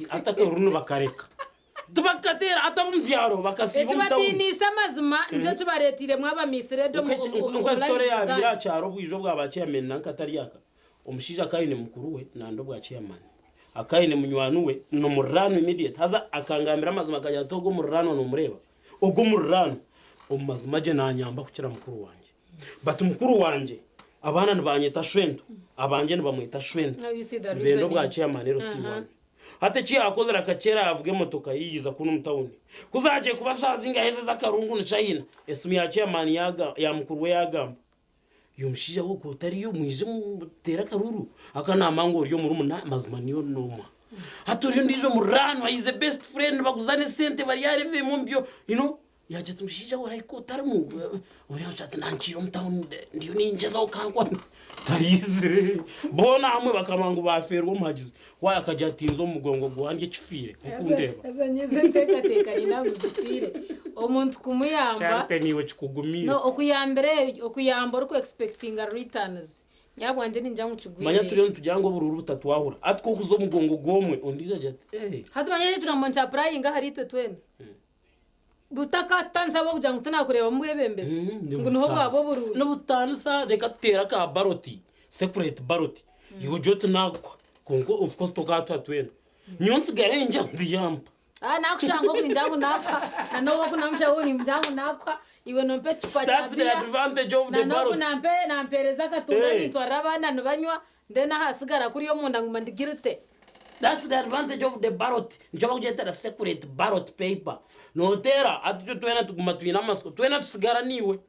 Hati akaruru nibakareka. Tibakateera hati ab'omu byaro bakasiiba omu tawuni. Ekibatiiniise amazima nikyo kibareeteire mwaba misled omu Nka story lives yaabaire zanyu. aha kyaro obwijo bwa ba chairman nanka atari aka. Omushaija akaba aine mukuru we nanda obwa chairman. Akaine munywani we n'omuriraanwa immediate haza akangambira amazima akagira ati ogu omuriraanwa nomureeba ogu omuriraanwa omu mazima gye nanyamba kukira mukuru wangye but mukuru wangye abaana nibanyeta shwento abangye nibamweta shwento Now you see the nibenda obwa reasoning. chairman LC one hati eki yakozire akakyera yavuga emotoka yiiza kunu omu tawuni ku zagiye kuba shaaha zingahi ezi ez'akarungu ni china esimu ya chairman yaga ya mukuru we yagamba Omushaija we ku otariyo mwije muteere akaruru aka naamanya ngu ori omurumuna mazima niyo nomuha. Hati ori ondiijo muriraanwa he is a best friend nibaguzana esente bari aha level emwe omu byo you know yaagira ati omushaija we orahika otarimu oriya omushaija ati nankiire omu town ndiyo ningyezaho kankwane tariizire boona hamwe bakaba ngu baafeerwa omuhagizi why akagira ati nza omu mugongo gwangye ekifiire nkoku ndeeba. Haza nyezo enteekateeka nyine ngu zifiire omuntu kumuyamba Charity niiwe kikugumiire. No okuyambira eri okuyamba oriku expectinga returns nyabwangye ningira ngu Manya kigwire. turiyo nitugira ngu oburuuru butatwahura. Hati ku okuza omugongo gw'omwe ondiijo agira ati eh. Hati manya eki ekigambo nikya applyinga ahari itwe twena. Butakatanisa ahabw'okugira ngu tinakureebamu bwebembezi ngu niho bwaba oburuuru. Nibutanisa reka tuteere aka baroti secret baroti iwe ogire oti nakuha kwonka of course tokatuha twena. Nyowe nsigare ngira nti yampa. Ah, nakushanga oku ningira ngu nakuha na n'obu oku namushanga oku ningira ngu nakuha iwe nompa ekicupa kya That's the biya advantage of na the n'oku ballot. nampe nampereza akatunda Hey. nintwarira abaana nibanywa then ahasigara kuriya omunda nguma ndi guilty. That's the advantage of the ballot. Nikyo bakugyetera secret ballot paper. Noteera hati itwe twena tuguma twine amatsiko twena tusigara niiwe.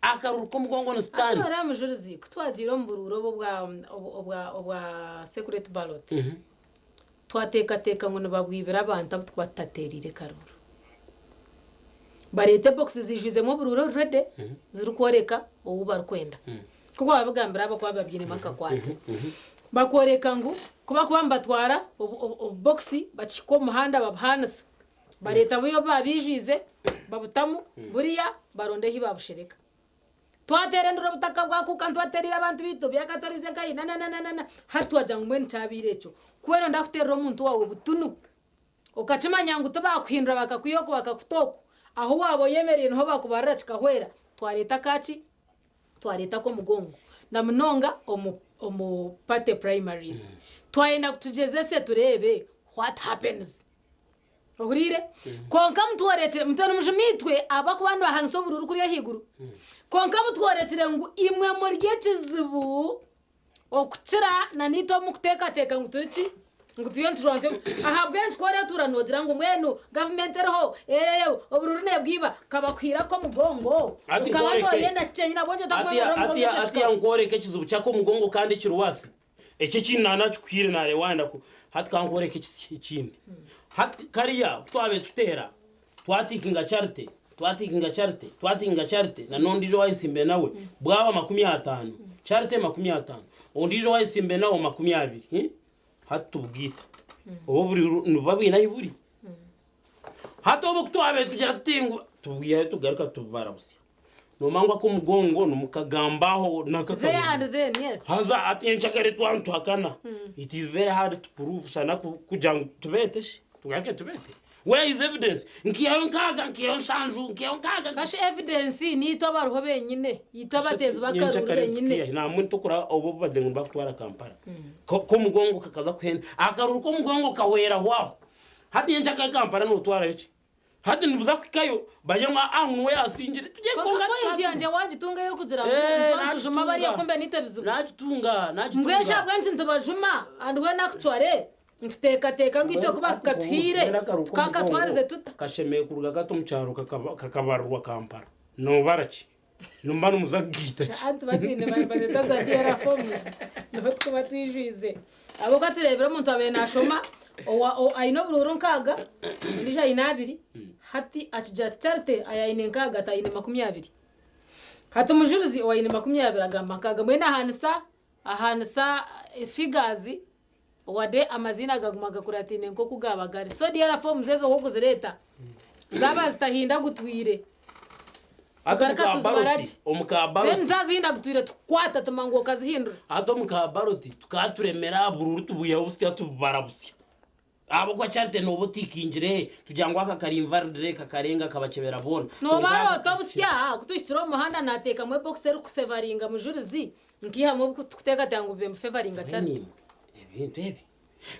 Akaruru k'omugongo ni Hati sitaani. noreeba mujurizi ku twagiire omu buruuru obu obwa obwa obwa secret ballot twateekateeka ngu nibabwibira abantu abu tukuba tutateereire karuuru. Bareeta ebokisi ziijwizemu oburuuru already zirikworeka ou barikwenda. Nk'oku waabigambira abakuba babyinemu akakwate. Bakworeka ngu ku bakuba nibatwara obubokisi bakihika omu muhanda babuhaanisa. Bareeta buriya obu baabijwize babutamu buriya baronda ahi baabushereka. Twateera enduru obutaka bwakuuka nitwateerera abantu baitu byakatwarize nkahi nananana hati twagira ngu mbwenu kyabaire ekyo. Ku weena ndakuteerera omuntu waawe butunu okakimanya ngu tibakuhindura bakakwiha oku bakakuta oku, ahu waaba oyemereire niho bakubarira kikahwera, twareeta akaaki? Twareeta ak'omugongo na munonga omu omu party primaries. Twayenda ngu tugyezese tureebe what happens. Ohuriire? Kwonka mutworekire, mutwe nimujuma itwe abakuba nibahanisa oburuuru kuriya ahaiguru. Kwonka mutworekire ngu imwe muri ekizibu okukira na naitwe omu kuteekateeka ngu turi ki? Ngu turiyo nitujwanzya omu. Ahabw'enki ku oreetuura noogira ngu mbwenu gavumenti eriho, ee oburuuru neebwiba, kabakuhiire ak'omugongo. Hati Okaba nkworeke. nooyenda kikyenyine ahabw'enki Hati otakwemerera omugongo hati ekyo hati kikaba? yankworeka ekizibu ky'ak'omugongo kandi ekiri worse. Eki ekindi naanakikuhiire naareeba waayenda ku hati kankworeke ekisya ekindi. Hati kariya ku twabaire tuteera, twatiikinga Charity, twatiikinga Charity, twatiikinga Charity na n'ondiijo owaayetsimbire nawe, bwaba 50, Charity 50, ondiijo owaayetsimbire nawe 20, hati tubugaita. Obu oburi nibuba bwine ahi buri. Hati obu ku twabaire tugira tuti ngu tubwihayo tugaruka tububara busya. Noomanya ngu ak'omugongo nimukagamba aho There and then, yes. Haza hati nyencakare twaba nituhakana it is very hard to prove shana kugira ngu tubeete shi tugaruke tubeete where is evidence nkihayo nkaaga nkihayo nshanju nkihayo nkaaga Kashi evidence niitwe abariho benyine, itwe abateezi b'akaruru Nyencakare benyine. tukihayo namwe nitokora obu bagira ngu nibakutwara Kampala k'omugongo kakaza kuhenda akaruru k'omugongo kahwera hwaho hati nyencakare Kampala nootwarayo ki Hati nibuza kuhikayo bagire ngu aa ngu niwe yaasingire. Tugye Kwonka kwonka point yangye waagitunga ey'okugira ngu Eh, nitwe nitujuma bariya nagitunga. kumbe nitwe bizibu. Nagitunga, nagitunga. Mbwenu shi ahabw'enki nitubajuma and when actually nituteekateeka ngu itwe ku bakukatuhaire tukakatwarize tuta? Kashemereire kuruga kati omu kyaro kakabarirwa Kampala. Noobara ki? Nimuba nimuza kugaita ki? Anti tuba twine bareeta za DR forms niho tukuba twijwize. Ahabw'okuba tureebire omuntu abaire naashoma aine oburuuru nkaaga ondiijo aine abiri hati akigira ati Charity aine nkaaga ati aine 20. Hati omujurizi owaine 20 agamba nkaaga mbwenu ahaanisa ahaanisa figures wade amaziina gaguma gakurataine nk'oku gaaba gari. So DR forms ezo oku okuzireeta zaaba zitahindagutwire Hati tugaruka omu ka tuzibara baroti, gye. omu ka Then baroti. zazihindagutwire tukukwata tumanya ngu okazihindura. Hati omu ka baroti tukaba turemera bururu tubwihaho busya tububara busya. Ahabw'okuba Charity nooba otiikingire tugira ngu aka kari invalid reka karenga kabakyebera boona. Nooba Kwonka aka aroota obusya ku tuhikire omu muhanda naateekamu ebokisi erikufevaringa mujurizi nkaihamu obu tukuteekateeka ngu bibe nibifevaringa Charity. Ebintu ebi.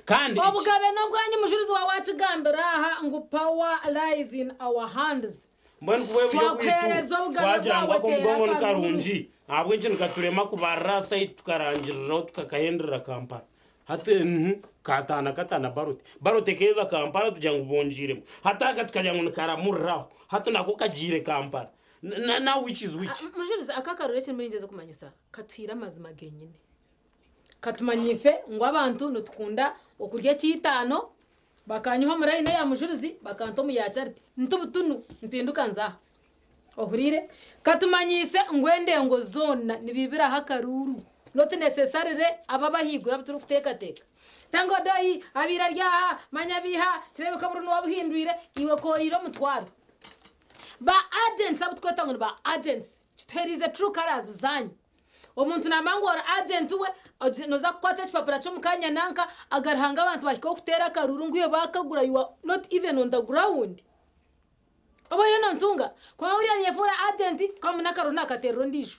Kandi Obugabe n'obwanyu. Mujurizi wawe akigambira aha ngu power lies in our hands. Mbwenu kuba ebyo Twakuheereza obugabe twagira ngu bwawe, ako omugongo teera ni akaruru. karungi, ahabw'enki nikaturema kubarira saidi tukarangiriraho tukakahenderera Kampala? Hati kataana katana ballot ballot ekeeza Kampala, tugira ngu bongiiremu. Hati aka tukagira ngu nikaramuriraho, hati nako kagiire Kampala. Now which is which? Ah, mujurizi, aka akaruru ekirimu ningyeza kumanyisa katuhaire amazima genyine, katumanyise ngu abantu nitukunda okurya ekiitaano. Bakanyuha omu layini eya mujurizi, bakanta omu ya Charity, ntubutunu mpinduka nzaha ohuriire. Katumanyise ngu endengo zoona nibiibiraho akaruru, not necessarily aba abahaiguru abu turikuteekateeka. Tangodoyi abaire ari aha manya biiha kireebeka oburo niwe abuhindwire. Iwe koyire omutwaro ba agents abu tukweta ngu ni ba agents, kituheriize true colours zanyu. Omuntu namanya ngu ori agent we, noza kukwata ekipapura ky'omukanya nanka agarihanga abantu bahikaho kuteera akaruru ngu iwe bakagura. You are not even on the ground. Oba oriyo nontunga kwonka uriya niyefuura agent kamu n'akaruru nakateerera ondiijo.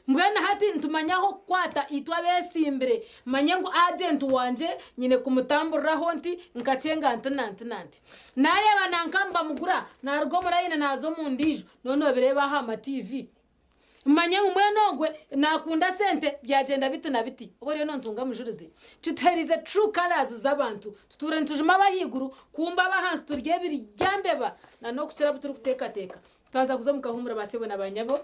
Mbwenu hati nitumanya aho kukwata itwe abeesimbire. Manye ngu agent wangye nyine kumutamburiraho nti nkakyenga nti na nti na nti. Naareeba nanka nibamugura, naaruga omu layini naaza omu ndiijo, noona noobireeba aha ma TV. Manye ngu mbwenu ogwe naakunda sente, byagyenda biti na biti. Oba oriyo nontunga, mujurizi? Kituheriize true colours z'abantu. Tutuure nitujuma ab'ahaiguru, kumbe ab'ahansi turya ebiryambeba na n'okukira abu turikuteekateeka. Twaza kuza omu kahuumuro, baasebo na baanyabo.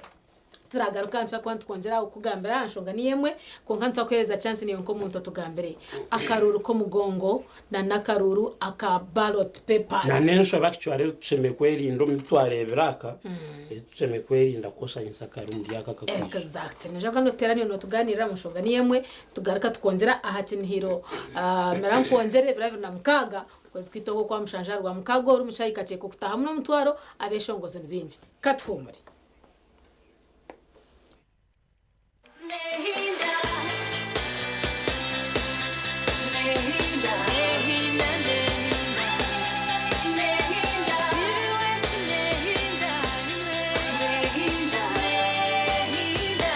Turagaruka nituza kuba nitukwongyera aho kukugambira aha nshonga niyo emwe, kwonka nituza kukuheereza chance niiwe nk'omuntu otugambire akaruuru k'omugongo na n'akaruuru aka ballot papers. Na n'enshobe actually ezi tushemereire kwerinda omu bi twareebire aka, ezi tushemereire kwerinda kwoshanyisa kare omuri aka akakwija. Exactly. Noija kuba notuteera niiwe notugaaniirira omu nshonga niyo emwe, tugaruka tukwongyera aha kinihiro. Mera nkwongyere ebiro 26 okwezi kwaitu oku okwa mushanju aha Rwamukaaga oru Mushayi Kakyeka okutaahamu n'omutwaro abeeshongozi ni baingi. Katuhuumure. Nehinda, nehinda, nehinda, nehinda, nehinda, nehinda, nehinda.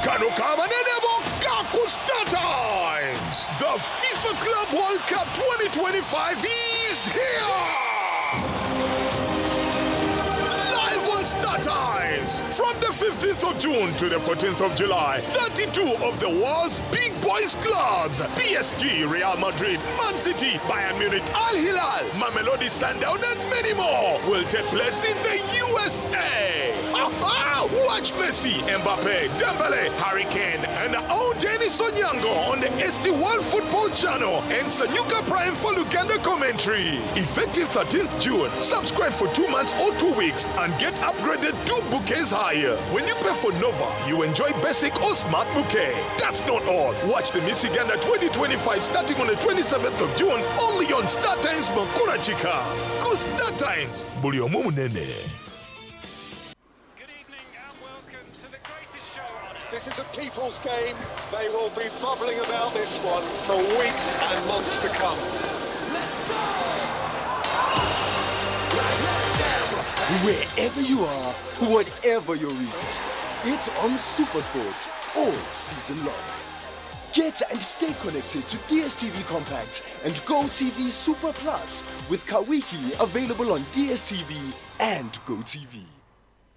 Kano kabanene bokka ku Star Times. The FIFA Club World Cup 2025 is here! Live on Star Times! From the 15th of June to the 14th of July, 32 of the world's big boys clubs, PSG, Real Madrid, Man City, Bayern Munich, Al Hilal, Mamelodi Sundown, and many more will take place in the USA. Watch Messi, Mbappe, Dembele, Harry Kane, and our own Dennis Onyango on the ST World Football Channel and Sanyuka Prime for Luganda commentary. Effective 13th June, subscribe for 2 months or 2 weeks and get upgraded two bouquets higher. When you pay for Nova, you enjoy basic or smart bouquet. That's not all. Watch the Miss Uganda 2025 starting on the 27th of June only on Star Times Makura Chika. Ku Star Times, buli omu munene. This is a people's game. They will be bubbling about this one for weeks and months to come. Wherever you are, whatever your reason, it's on Supersport all season long. Get and stay connected to DSTV Compact and GoTV Super Plus with Kawiki available on DSTV and GoTV.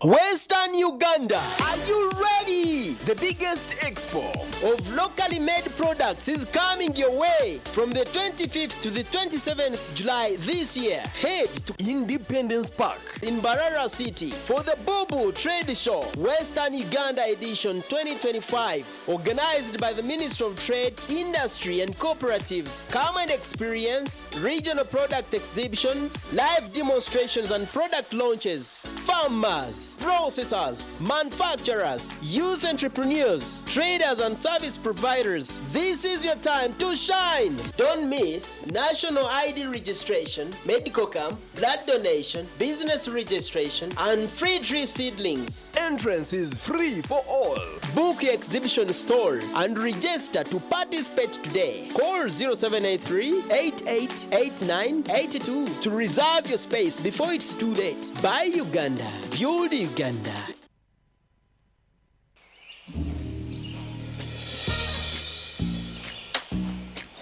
Western Uganda, are you ready? The biggest expo of locally made products is coming your way from the 25th to the 27th July this year. Head to Independence Park in Mbarara City for the Bubu Trade Show Western Uganda Edition 2025, organized by the Ministry of Trade, Industry and Cooperatives. Come and experience regional product exhibitions, live demonstrations and product launches. Farmers, processors, manufacturers, youth entrepreneurs, traders and service providers. This is your time to shine. Don't miss national ID registration, medical camp, blood donation, business registration, and free tree seedlings. Entrance is free for all. Book your exhibition stall and register to participate today. Call 0783 8889 82 to reserve your space before it's too late. Buy Uganda, build Uganda.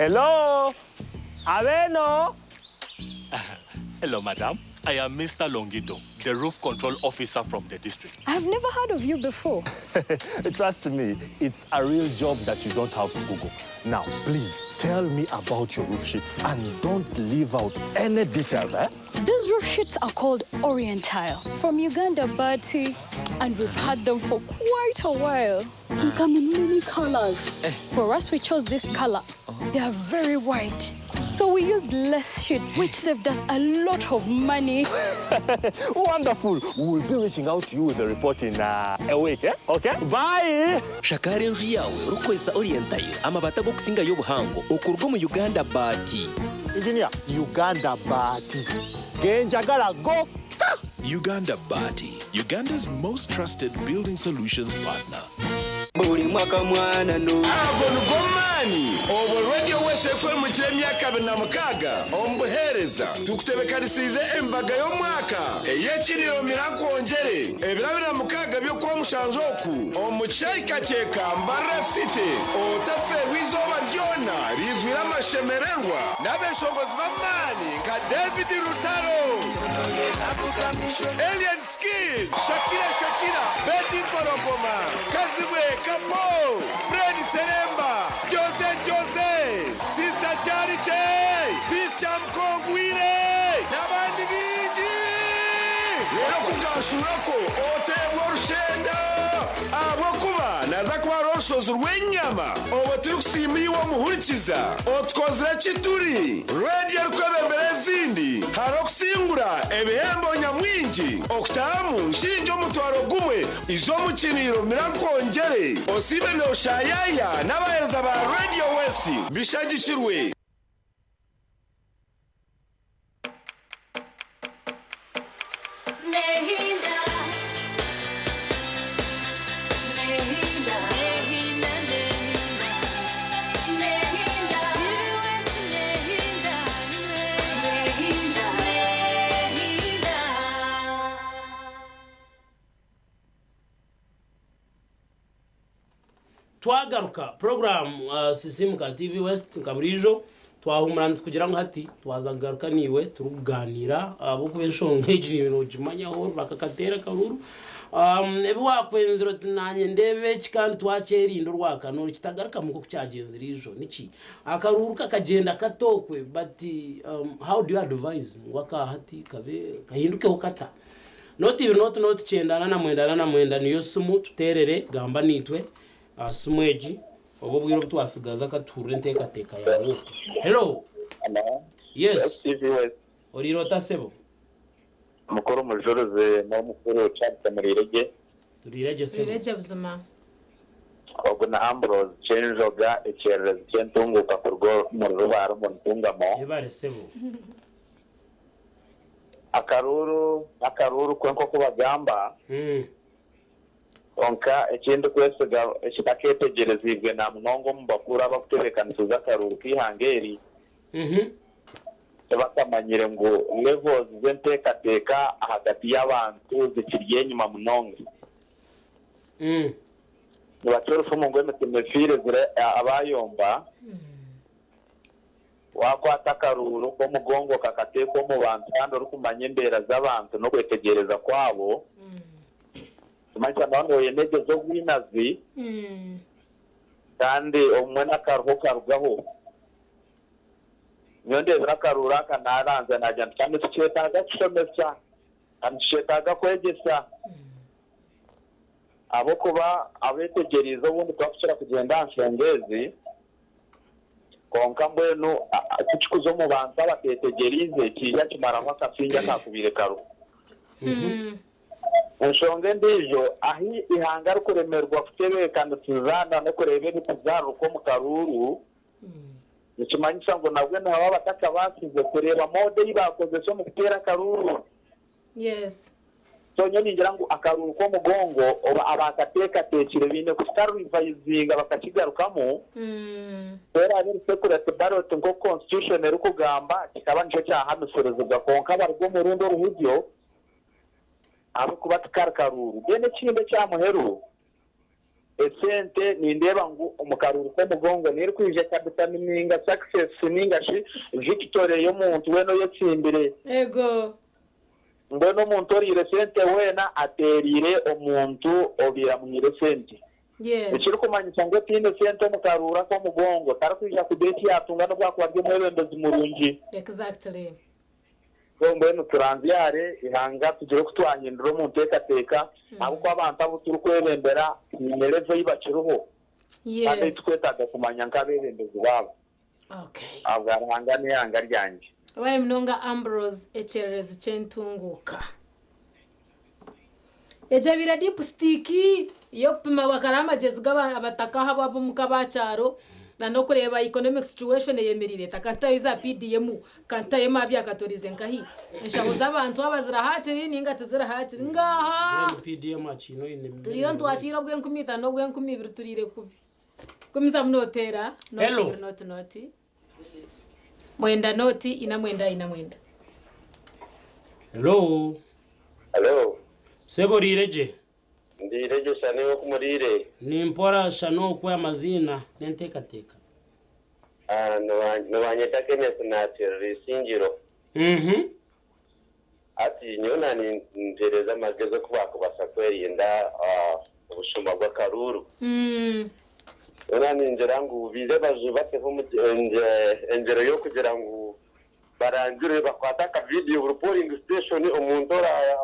Hello? Abeno? Hello, madam. I am Mr. Longido, the roof control officer from the district. I've never heard of you before. Trust me, it's a real job that you don't have to Google. Now, please tell me about your roof sheets and don't leave out any details, eh? These roof sheets are called Orientile from Uganda Bati, and we've had them for quite a while. They come in many colors. For us, we chose this color. They are very white. So we used less sheets, which saved us a lot of money. Wonderful. We will be reaching out to you with the report in a week, eh? Okay? Bye! Shakara enju yawe rukozesa orientile amabati ag'okusinga y'obuhango okurwa omu Uganda Baati. Engineer, Uganda Baati. Genjagala go! Uganda Bati, Uganda's most trusted building solutions partner. Buli mwaka mwana no. Avo nigomani obwo Radio West ekwemukira emyaka 26 omu buheereza tukutebekanisiize embaga y'omwaka ey'ekiriro mirakwongyere ebiro 26 by'okwomushanju oku omu kyeka Mbarara City otafeerwa izooba ryona rizwire amashemererwa n'abeshongozi b'amaani nka David Rutaro, Alien Skin, Shakira Shakira, Betty Mporogoma, Kazibwe Kapo, Fred Seremba, Jose Jose, Sister Charity, Peace Mkongwire n'abandi bingi. Rero kugashurako otebwa orushenda ahabwokuba naza kuba ari orushozi rw'enyama obwo turi kusiima iwe omuhurikiza otukozire kituri rediyo erikwebembera ezindi hari okusingura ebihembo nyamwingi okutahamu nshingi 10,000 ijo omu kiniro mirakwongyere osiibe nooshayaya n'abaheereza ba Radio West bishagikirwe. Nehinda, nehinda, nehinda, nehinda, nehinda, nehinda, nehinda. Twagaruka program Sisimuka TV West nka burijo twahumura kugira ngo hati twazagaruka niwe turi kuganira abo kuba enshonga egi niwe nogimanyaho bakakatera karuru ebi wakwenzire oti nanye ndebe eki kandi twakyerinda orwakano kitagaruka muko kukyagenzire ijo niki akaruru kakagenda katokwe but how do you advise ngu akahati kabe kahindukeho kata noti ibiri noti noti 9 49 49 niyo simu tuterere gamba nitwe simu egi obwo bwire obu twasigaza katuhurira enteekateeka yawe. Hello. Yes. Orirota sebo. Mukuru mujuruze n'omukuru Charles Murirege. Turirege sebo. Turirege buzima. Ogu na Ambrose Chenjoga ekyererezi ky'entunguka kuruga omu rubaro omu ntungamo. Ebare sebo. Akaruru kwe nk'oku bagamba. Onka ekindi kwesiga ekitakeetegyereziibwe na munonga omu bakuru abakutebeekanisiza akaruru k'eihanga eri. Tibakamanyire ngu levels z'enteekateeka ahagati y'abantu zikiri enyima munonga. Nibaca orufumu ngu emitima efiire abayomba wakwata akaruru k'omugongo kakateekwa omu bantu kandi orikumanya embeera z'abantu n'okwetegyereza kwabo. Tumanyisa nawe oyenegeza obwinazi kandi omwe n'akaruho karugaho. Nyowe ndeebera akaruru aka naranza nagira nti kandi tukyetaaga kushomesa kandi tukyetaaga kwegyesa ahabw'okuba abeetegyereize obundi twakukira kugyenda aha nshonga ezi konka mbwenu kukikuza omu bantu abateetegyereize kiija kimaraho akasinge akakubiire karuho. Enshonga endiijo ahi ihanga rikuremerwa kutebeekanisiza n'okureeba ebikuzaruka omu karuru nikimanyisa ngu nabwe nabo batakabaasize kureeba mode ei baakozesa omu kuteera akaruru. Yes. So nyowe ningira ngu akaruru k'omugongo oba abakateekateekire baine kukarivayizinga bakakigarukamu. Era biri secret ballot nko constitution erikugamba kikaba nikyo kyahamisiririzibwa konka baruga omurundi oruhuryo ahabw'okuba tikari karuru. Then ekindi ekya muheru Esente nindeeba ngu omu karuuru k'omugongo niyo erikwija ekadetermininga success ninga shi victory y'omuntu weena oyetsimbire. Ego. Mbwenu omuntu oriire esente weena ateereire omuntu obaire amuhaire esente. Yes. Ekirikumanyisa ngu otaine sente omu karuuru ak'omugongo tarikwija kugira eki yaatunga n'obu akuba ari omwebembezi murungi. Exactly. So mbwenu turanzyare eihanga tugire oku twahindura omu nteekateeka ahabw'okuba abantu abu turikwebembera haine level ei bakiriho kandi ei Yes. turikwetaaga kumanya nk'abeebembezi baabo. Okay. Ahabwa Ruhanga n'eihanga ryangye. Webale munonga Ambrose ekyererezi ky'entunguuka. Egyo ebaire dipstick y'okupima bakara amagyezi g'abataka aha ab'omuka aba kyaro na n'okureeba economic situation eyemereire eta kantayo za PDM kantayo mabya akatorize nkahi enshaho z'abantu aba zirahakiri ninga tizirahakiri ngaha Mbwenu PDM akiine oine turiyo nitwakiira obw'enkumi itaano n'obw'enkumi ibiri turiire kubi gumizamu noteera nooti Hello. ibiri nooti nooti mwenda nooti ina mwenda ina mwenda. Hello. Hello. Sebo oriire gye? Ndiire gye Shana iwe oku muriire? Nimpora Shana okwe amaziina n'enteekateeka. Ah, nibanyeta Kenneth naaterera Isingiro. Hati nyowe naanimpereza amagezi oku baakubaasa kwerinda obushuma bw'akaruuru. Hoona ningira ngu baije baju bateho engyero y'okugira ngu barangirire bakwate aka vidiyo buri polling station omuntu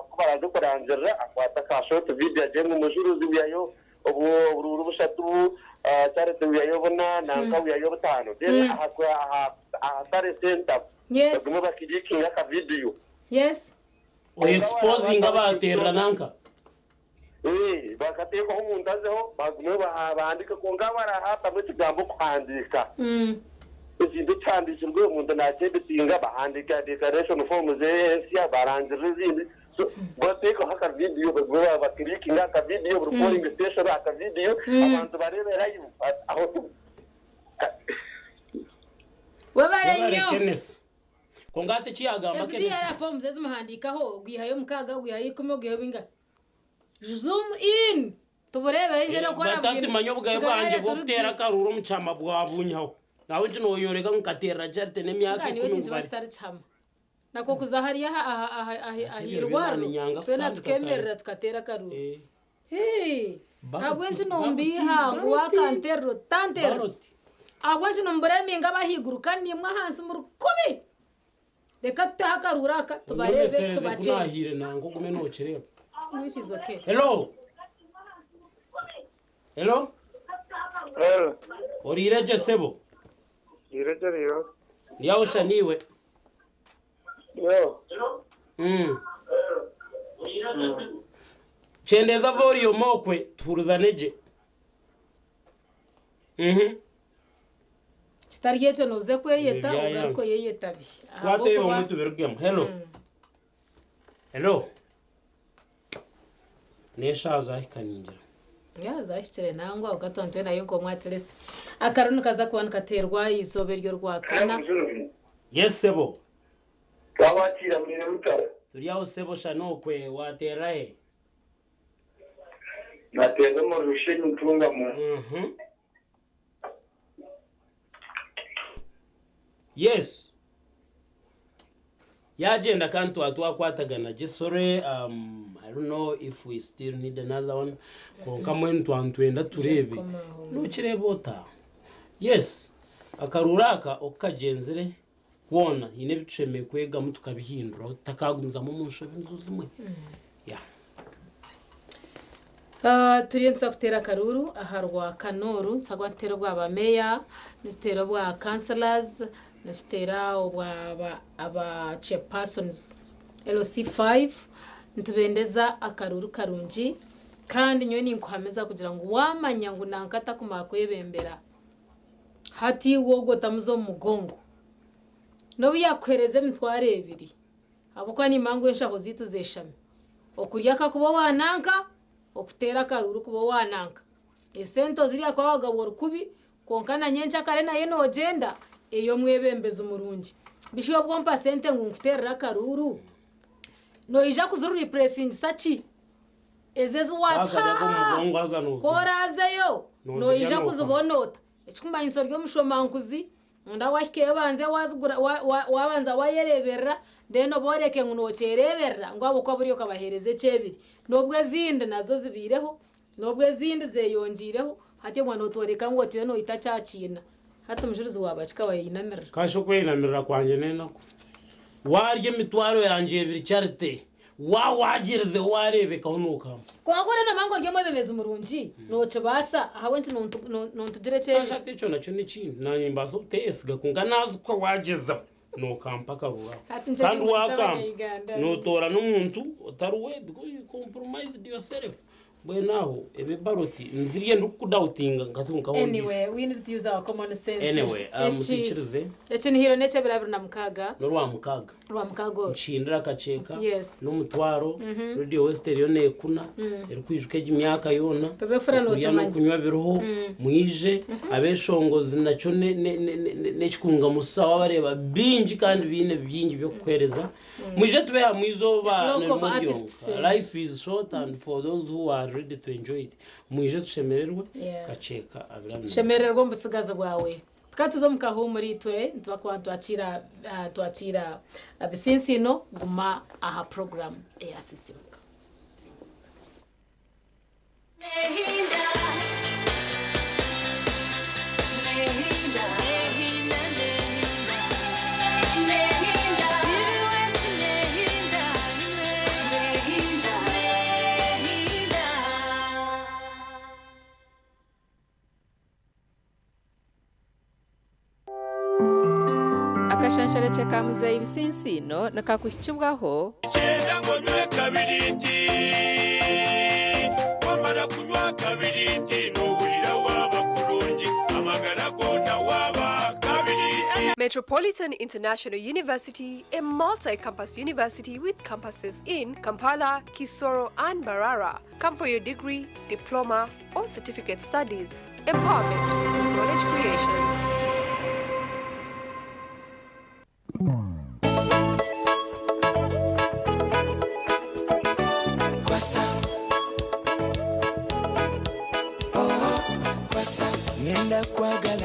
ku baraaze kurangirira akwate aka short video agire ngu Mujuruzi wihayo oburuuru bushatu, Charity wihayo buna nanka wihayo butaano then aha tally centre bagume bakirikinge aka vidiyo. Yes. Oyi exposinga baterera nanka. Ee, bakateekaho omuntu azeho bagume bahandiike kwonka barahaatamu ekigambo okuhandiika. Ekintu ekihandiikirwe omuntu naakyeditinga bahandiika declaration forms ensya barangirira ezindi. So bateekaho akavidiyo bagume bakirikinge akavidiyo buri polling station akavidiyo abantu bareebe live aho Webale Webale nnyo. Kenneth. Kwonka hati eki yaagamba Ezi Kenneth. DR forms ezimuhandiikaho ogwihayo mukaaga ogwihayo ikumi ogwihayo bingahi. Zoom in tubureebe nje nokora Batati manya obugabe bwangye bw'okuteera akaruuru omu kyama bwabunyaho. Nawe ngi noyoreka ngu nkateerera Charity n'emyaka niwe ikumi ekintu ngu kiba bari. kitari kihama. Nakwo kuza hariya aha aha aha aha Ebyo irwariro ninyanga twena kutandika tukemerera kare. tukateera akaruuru. Baroti, Ahabw'enki baroti, nombiiha ngu baroti. wakanterera otanterera? Baroti. Ahabw'enki nimubureminga abahaiguru kandi naimwe ahansi muri kubi? Reka tuteho akaruuru aka tubareebe Onyomesereze ku tubakyene. naahiire nanka ogume nookireeba. Which is okay. Hello. Hello. Hello. Oriire gye sebo? Ndiire gye riyo. Ndi niiwe. Yo. Kyendeeza volume okwe tuhurizane gye. Kitari ekyo nooze kweyeta Ebyo byayanga. ogaruke oyeyetabe. Twateyo Ahabw'okuba omwe tubirugemu. Hello. Hello. N'eshaaha zaahika ningira. Ya zahikire nangwa okatwantwe nayo nk'omwe at least. Akaruuru nikaza kuba nikateerwa eizooba eryo Rwakana. Yes sebo. Twabakiira mwine mutara. Turi aho sebo shana okwe wateera he? Nateera omu Rushenyi Ntungamo. Yes. Yagyenda kandi twaba twakwatagana gye sorry I don't know if we still need another one kwonka mbwenu twaba nitwenda tureebe nokireeba ota yes akaruuru aka oku kagyenzire kwona haine ebi tushemereire kwegamu tukabihinduraho tutakagumizamu omu nshobe nizo zimwe yeah. Turiyo nituza kuteera akaruuru aha Rwakana oru nituza kuteera obwa ba meeya, nituteera obwa councillors, nituteera obwa aba chairpersons LC5 nitubendeza akaruuru karungi kandi nyowe ninkuhamiza kugira ngu waamanya ngu nanka atakumara kwebembera hati iwe ogwo otamuza omu mugongo n'obu yaakuheereza emitwaro ebiri ahabw'okuba nimanya ngu enshaho zaitu zeeshami okurya kakuba owa nanka okuteera akaruuru kuba owa nanka esente ozirya kuba wagabwa orukubi kwonka na nyenkyakare nayo noogyenda ey'omwebembezi murungi bishi obwo ompa sente ngu nkuteerere akaruuru noija kuzirepuresingisa ki? Ezo ezi waata ku oraazeyo noija kuzibonota. Ekikumanyisa ori omushomankuzi nda wahikayo obanze wazigura wabanza wayereberera then oboreke ngu nokyereberera ngu ahabw'okuba buriya okabaheereza ekyebiri. N'obwo ezindi nazo zibiireho, n'obwo ezindi zeyongiireho, hati obwo notworeka ngu otyo noita kyakiina. Hati omujurizi wa Bakika wayeyinamirira. Kashi okweyinamirira kwangye n'enaku. Waarya emitwaro yangye ebiri Charity, wa wagyerizeho waareebekaho nookampa. Kwonka oriyo noomanya ngu ori omwebembezi murungi, nookibaasa, ahabw'enki nontugira Kashi ekyebiri? hati ekyo nakyo n'ekindi, naanye nimbaasa obuteeyesiga kwonka naaza kuha waagyezaho nookampa akaruru ako. Hati nikyo Kandi ekirikumanyisa waakampa, Abanya-Uganda. nootoorana omuntu otari we because you compromised yourself. Mbwenu aho ebibaroti nzirye ndikukudautinga nkatunga ahu ndi. Anyway, we need to use our common sense. Anyway, Eki mutwikirize. ekinihiro n'ekyebiro 26. N'orwamukaaga. Rwamukaaga oru. Nshindire akakyeka Yes. n'omutwaro Radio West eriyo neekuna erikwijuka egi myaka yoona. Tobefura Okurya nookimanya. n'okunywa biriho mwije abeshongozi nakyo n'ekikunga musa wabareeba bingi kandi biine bingi by'okukuheereza. Mwije tube hamwe izooba A flock of niryo artists, ryonka. Life is short and for those who are ready to enjoy it. Mwije tushemererwe kakyeka abirano. Shemererwa omu butsigazi bwawe. Tukaba tuza omu kahuumuro itwe nituba twakira twakira Bisinsino guma aha program eya Sisimuka. Nehinda, nehinda, nehinda, nehinda, nehinda, nehinda, nehinda. Akashansharekye ka Muzeeyi Bisinsino nikakuhikibwaho. Kyenda ngo nywe kabiriti, wamara kunywa kabiriti nuhurira waba kurungi, amagara gona waba kabiriti. Metropolitan International University, a multi-campus university with campuses in Kampala, Kisoro, and Mbarara. Come for your degree, diploma, or certificate studies. Empowerment through knowledge creation. Kwasa. Oh, kwasa. Ngenda kwagala.